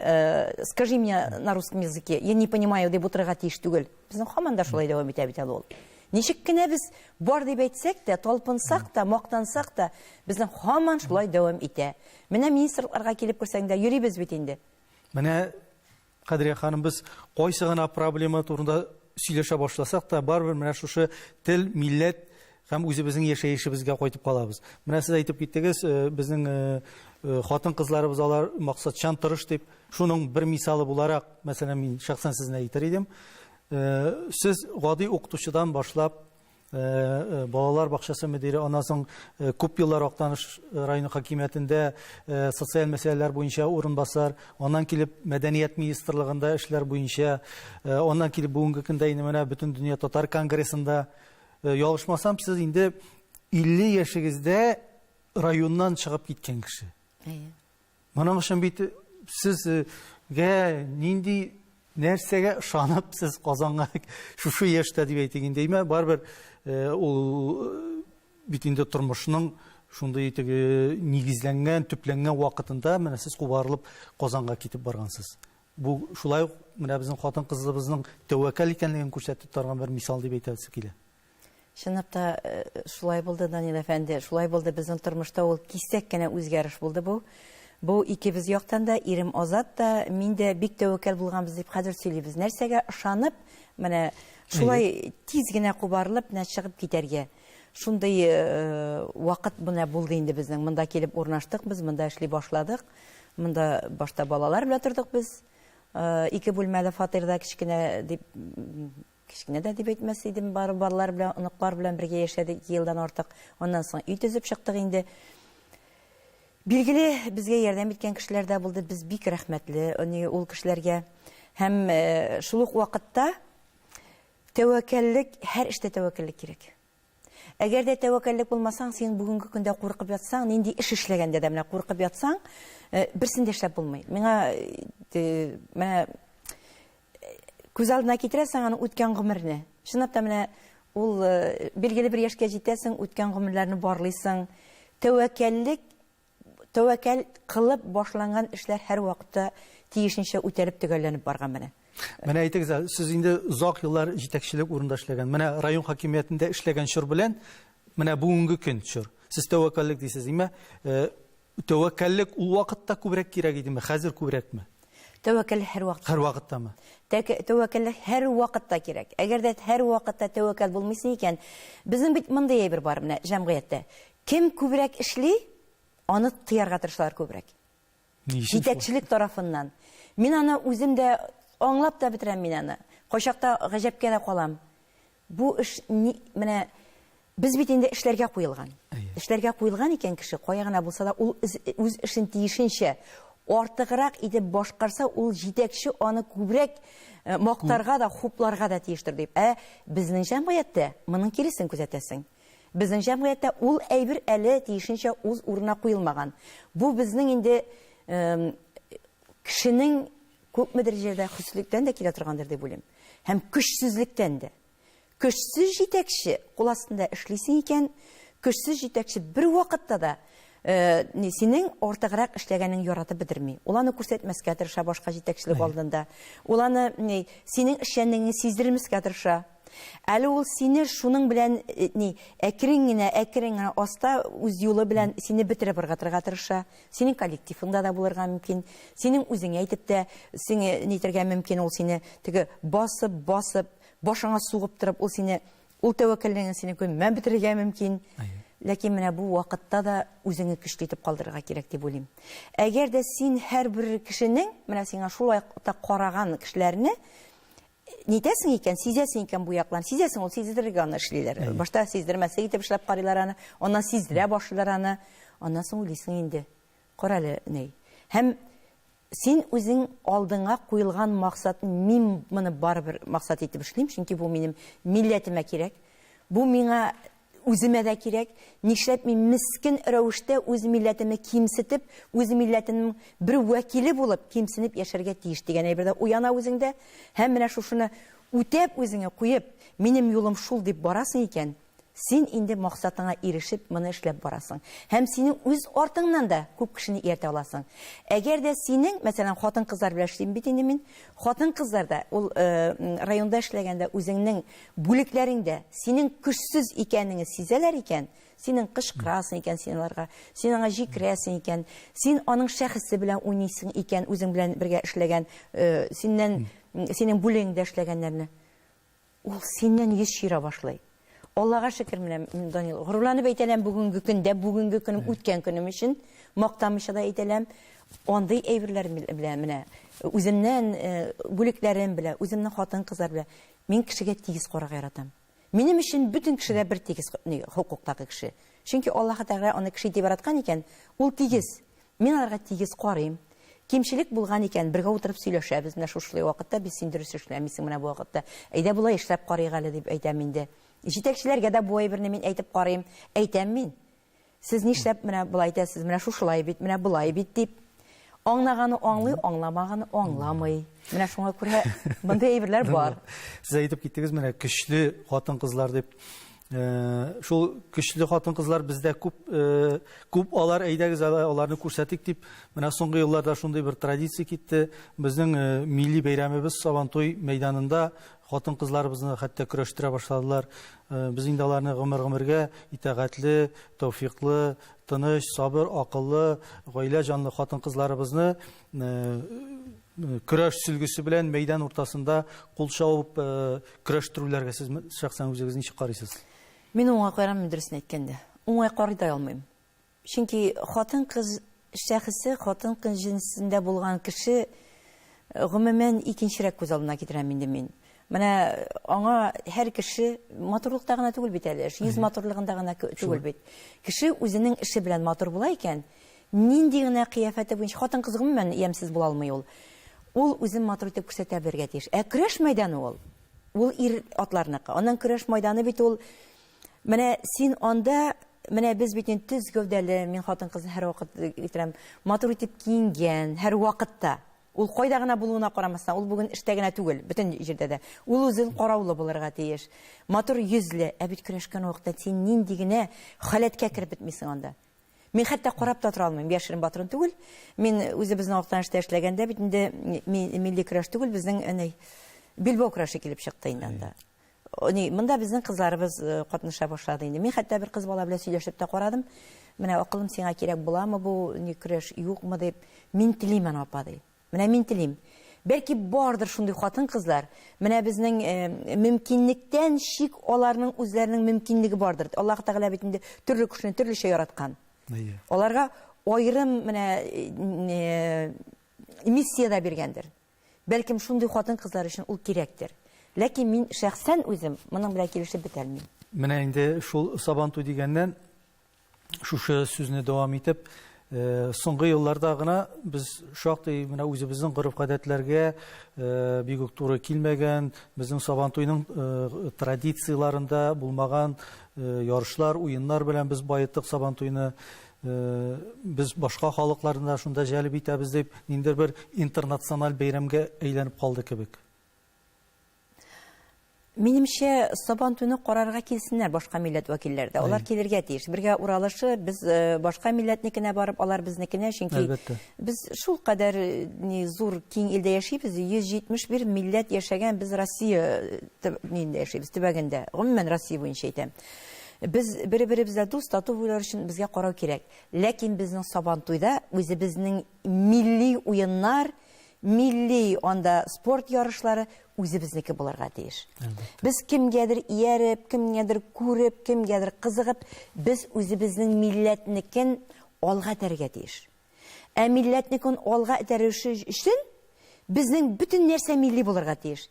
скажи мне на русском языке, я не понимаю дип утырырга тиеш түгел. Безнең һаман да шулай дәвам итә бит әле ул. Ничек кенә без бар дип әйтсәк тә, талпынсак та, мактансак та, безнең һаман шулай дәвам итә. Менә министрлыкларга килеп керсәң дә, йөрибез бит инде. Менә Кадрия ханым, без кайсы гына проблема турында сөйләшә башласак та, барыбер менә шушы тел, милләт һәм үзебезнең яшәешебезгә кайтып калабыз. Менә сез әйтеп киттегез, э, безнең э, э, хатын-кызларыбыз алар максатчан тырыш дип. Шуның бер мисалы буларак, мәсәлән, мин шәхсән сезне әйтер идем. Сез гади укытучыдан башлап балалар бакчасы мөдире, аннан соң күп еллар Актаныш районы хакимиятендә социаль мәсьәләләр буенча урынбасар, аннан килеп мәдәният министрлыгында эшләр буенча, аннан килеп бүгенге көндә инде менә Бөтендөнья татар конгрессында, ялгышмасам, сез инде 50 яшегездә районнан чыгып киткән кеше. Әйе. Моның өчен бит сезгә нинди нәрсәгә ышанып сез Казанга шушы яшьтә дип әйтик инде, әмма барыбер э, ул э, бит инде тормышның шундый теге нигезләнгән, төпләнгән вакытында менә сез кубарылып Казанга китеп баргансыз. Бу шулай ук менә безнең хатын-кызыбызның тәвәккәл икәнлеген күрсәтеп торган бер мисал дип әйтәсе килә. Чынлап та э, шулай булды, Данил әфәнде, шулай булды безнең тормышта ул кисәк кенә үзгәреш булды бу. Бу икебез яктан да, ирем Азат та, мин дә бик тәвәккәл булганбыз дип хәзер сөйлибез. Нәрсәгә ышанып, менә шулай тиз генә кубарылып, менә чыгып китәргә. Шундый э, вакыт менә булды инде безнең. Монда килеп урнаштык без, монда эшли башладык. Монда башта балалар белән тордык без. Э, ике бүлмәле фатирда кечкенә дип Кечкенә дә дип әйтмәс идем, бары балалар белән, оныклар белән бергә яшәдек ике елдан артык. Аннан соң өй төзеп чыктык инде. Билгеле, безгә ярдәм иткән кешеләр дә булды. Без бик рәхмәтле ул кешеләргә. Һәм шул ук вакытта тәвәккәллек, һәр эштә тәвәккәллек кирәк. Әгәр дә тәвәккәллек булмасаң, син бүгенге көндә куркып ятсаң, нинди эш эшләгәндә дә менә куркып ятсаң, берсен дә эшләп булмый. Миңа менә күз алдына китерәсең аны үткән гомерне. Чынлап та менә ул билгеле бер яшькә җитәсең, үткән гомерләрне барлыйсың. Тәвәккәллек, тәвәккәл кылып башланган эшләр һәрвакытта тиешенчә үтәлеп төгәлләнеп барган менә. Менә әйтегез, сез инде озак еллар җитәкчелек урында эшләгән. Менә район хакимиятендә эшләгән чор белән менә бүгенге көн чор. Сез тәвәккәллек дисез, димә, тәвәккәллек ул вакытта күбрәк кирәк идеме, хәзер күбрәкме? Тәвәккәллек һәрвакыт. Һәрвакыттамы? Тәвәккәллек һәрвакытта кирәк. Әгәр дә һәрвакытта тәвәккәл булмыйсың икән, безнең бит мондый әйбер бар менә җәмгыятьтә. Кем күбрәк эшли, аны тыярга тырышалар күбрәк. Җитәкчелек тарафыннан. Мин аны үзем дә аңлап та бетерәм мин аны. Кайчакта гаҗәпкә дә калам. Бу эш ни, менә без бит инде эшләргә куелган. Эшләргә куелган икән кеше, кая гына булса да, ул үз эшен тиешенчә артыграк итеп башкарса, ул җитәкче аны күбрәк мактарга да, хупларга да тиештер дип. Ә безнең җәмгыятьтә моның киресен күзәтәсең. Безнең җәмгыятьтә ул әйбер әле тиешенчә үз урынына куелмаган. Бу безнең инде кешенең күпмедер җирдә хөслектән дә килә торгандыр дип уйлыйм. Һәм көчсезлектән дә. Көчсез җитәкче кул астында эшлисең икән, көчсез җитәкче бер вакытта да синең артыграк эшләгәнең яратып бетерми. Ул аны күрсәтмәскә тырыша башка җитәкчелек алдында. Ул аны синең эшчәнлегеңне сиздермәскә тырыша. Әле ул сине шуның белән ни, әкрен генә, әкрен генә аста үз юлы белән сине бетереп ыргытырга тырыша. Синең коллективыңда да булырга мөмкин. Синең үзеңә әйтеп тә сине нитергә мөмкин, ул сине теге басып, басып, башыңа сугып торып, ул сине, ул тәвәккәллегең сине гомумән бетерергә мөмкин. Ләкин менә бу вакытта да үзеңне көчле итеп калдырырга кирәк дип уйлыйм. Әгәр дә син һәрбер кешенең, менә сиңа шулай та караган кешеләрне нитәсең икән, сизәсең икән бу якларын, сизәсең, ул сиздерергә аны эшлиләр. Башта сиздермәслек итеп эшләп карыйлар аны, аннан сиздерә башлыйлар аны, аннан соң уйлыйсың инде, кара әле ни. Һәм син үзең алдыңа куелган максат, мин моны барыбер максат итеп эшлим, чөнки бу минем милләтемә кирәк, бу миңа үземә дә кирәк. Нишләп мин мескен рәвештә үз милләтемне кимсетеп, үз милләтемнең бер вәкиле булып кимсенеп яшәргә тиеш дигән әйбер дә уяна үзеңдә. Һәм менә шушыны үтәп үзеңә куеп, минем юлым шул дип барасың икән, син инде максатыңа ирешеп моны эшләп барасың. Һәм синең үз артыңнан да күп кешене ияртә аласың. Әгәр дә синең, мәсәлән, хатын-кызлар белән эшлим бит инде мин, хатын-кызлар да ул районда эшләгәндә үзеңнең бүлекләреңдә синең көчсез икәнеңне сизәләр икән, синең кычкырасың икән син аларга, син аңа җикерәсең икән, син аның шәхесе белән уйныйсың икән, үзең белән бергә эшләгән, синнән, синең бүлегеңдә эшләгәннәрне, ул синнән йөз чөерә башлый. Аллага шөкер, менә, Данил, горурланып әйтәләм бүгенге көндә, бүгенге көнем, үткән көнем өчен, мактамыйча да әйтәләм, андый әйберләр белән менә үземнән бүлекләрем белән, үземнең хатын-кызлар белән мин кешегә тигез карарга яратам. Минем өчен бөтен кеше дә бер тигез хокуктагы кеше. Чөнки Аллаһы Тәгалә аны кеше итеп яраткан икән, ул тигез. Мин аларга тигез карыйм. Кимчелек булган икән, бергә утырып сөйләшәбез. Менә шушылай вакытта без син дөрес эшләмисең менә бу вакытта. Әйдә болай эшләп карыйк әле дип әйтәм инде. Җитәкчеләргә дә бу әйберне мин әйтеп карыйм. Әйтәм мин. Сез нишләп менә болай әйтәсез, менә шушылай бит, менә болай бит дип. Аңлаганы аңлый, аңламаганы аңламый. Менә шуңа күрә мондый әйберләр бар. Сез әйтеп киттегез менә көчле хатын-кызлар дип. Шул көчле хатын-кызлар бездә күп, күп алар, әйдәгез аларны күрсәтик дип, менә соңгы елларда шундый бер традиция китте. Безнең милли бәйрәмебез Сабантуй мәйданында хатын-кызларыбызны хәтта көрәштерә башладылар. Без инде аларны гомер-гомергә итагатьле, тәүфиклы, тыныч, сабыр, акыллы, гаилә җанлы хатын-кызларыбызны көрәш сөлгесе белән мәйдан уртасында кул чабып көрәштерүләргә сез шәхсән үзегез ничек карыйсыз? Мин уңай карамыйм, дөресен әйткәндә. Уңай карый да алмыйм. Чөнки хатын-кыз шәхесе, хатын-кыз җенесендә булган кеше гомумән икенчерәк күз алдына китерәм инде мин. Менә аңа һәр кеше матурлыкта гына түгел бит әле эш, йөз матурлыгында гына түгел бит. Кеше үзенең эше белән матур була икән, Нинди генә кыяфәте буенча хатын-кыз гомумән ямьсез була алмый ул. Ул үзен матур итеп күрсәтә белергә тиеш. Ә көрәш мәйданы ул, ул ир-атларныкы. Аннан көрәш майданы бит ул, менә син анда, менә без бит инде төз гәүдәле, мин хатын-кызны һәрвакыт әйтәм, матур итеп киенгән, һәрвакытта. Ул кайда гына булуына карамастан, ул бүген эштә генә түгел, бөтен җирдә дә. Ул үзен караулы булырга тиеш. Матур йөзле. Ә бит көрәшкән вакытта син нинди генә халәткә кереп бетмисең анда. Мин хәтта карап та тора алмыйм, яшерен батырын түгел. Мин үзебезнең Актанышта эшләгәндә бит инде милли көрәш түгел, безнең әнәй билбау көрәше килеп чыкты инде анда. Ни, монда безнең кызларыбыз э, катнаша башлады инде. Мин хәтта бер кыз бала белән сөйләшеп тә карадым. Менә акылым сиңа кирәк буламы бу, ни көрәш юкмы дип. Мин телим аны, апа, ди. Менә мин телим. Бәлки бардыр шундый хатын-кызлар. Менә безнең э, мөмкинлектән чик аларның үзләренең мөмкинлеге бардыр. Аллаһ Тәгалә бит инде төрле кешене төрлечә яраткан. Әйе. Аларга аерым менә э, миссия дә биргәндер. Бәлкем шундый хатын-кызлар өчен ул кирәктер. Ләкин мин шәхсән үзем моның белән килешеп бетәлмим. Менә инде шул Сабантуй дигәннән шушы сүзне дәвам итеп, э, соңгы елларда гына без шактый менә үзебезнең гореф-гадәтләргә э, бик үк туры килмәгән, безнең Сабантуйның э, традицияләрендә булмаган ярышлар, уеннар белән без баеттык Сабантуйны. Без башка халыкларны да шунда җәлеп итәбез дип, ниндидер бер интернациональ бәйрәмгә әйләнеп калды кебек. Минемчә, Сабантуйны карарга килсеннәр башка милләт вәкилләре дә. Алар килергә тиеш. Бергә уралышып, без э, башка милләтнекенә барып, алар безнекенә, чөнки Әлбәттә. без шулкадәр э, ни зур киң илдә яшибез, 171 милләт яшәгән без Россия э, ниндә яшибез, төбәгендә. Гомумән Россия буенча әйтәм. Без бер-беребездә дус, тату булыр өчен безгә карау кирәк. Ләкин безнең Сабантуйда үзебезнең милли уеннар, Милли анда спорт ярышлары үзебезнеке булырга тиеш. Без кемгәдер ияреп, кемгәдер күреп, кемгәдер кызыгып, без үзебезнең милләтнекен алга этәрергә тиеш. Ә милләтнекен алга этәрү өчен безнең бөтен нәрсә милли булырга тиеш.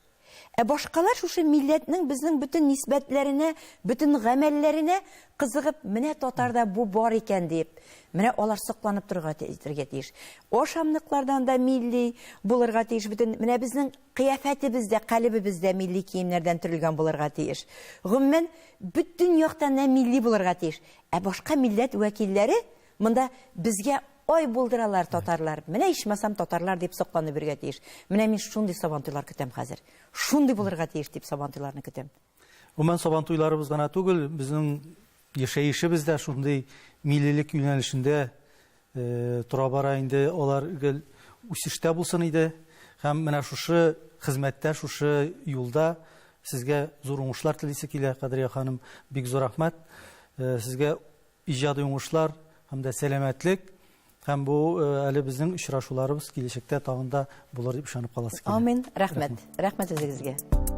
Ә башкалар шушы милләтнең безнең бөтен нисбәтләренә, бөтен гамәлләренә кызыгып, менә татарда бу бар икән диеп, менә алар сокланып торырга итергә тиеш. Ашамлыклардан да милли булырга тиеш бөтен, менә безнең кыяфәтебез дә, калебебез дә милли киемнәрдән төрелгән булырга тиеш. Гомумән, бөтен яктан да милли булырга тиеш. Ә башка милләт вәкилләре монда безгә Ай булдыралар татарлар, менә ичмасам татарлар дип сокланып йөрергә тиеш. Менә мин шундый сабантуйлар көтәм хәзер. Шундый булырга тиеш дип сабантуйларны көтәм. Гомумән сабантуйларыбыз гына түгел, безнең яшәешебез дә шундый миллилек юнәлешендә тора бара инде, алар гел үсештә булсын иде. Һәм менә шушы хезмәттә, шушы юлда сезгә зур уңышлар телисе килә, Кадрия ханым, бик зур рәхмәт. Сезгә Иҗади уңышлар һәм дә сәламәтлек һәм бу әле безнең очрашуларыбыз киләчәктә тагын да булыр дип ышанып каласы килә. Амин. Рәхмәт. Рәхмәт үзегезгә.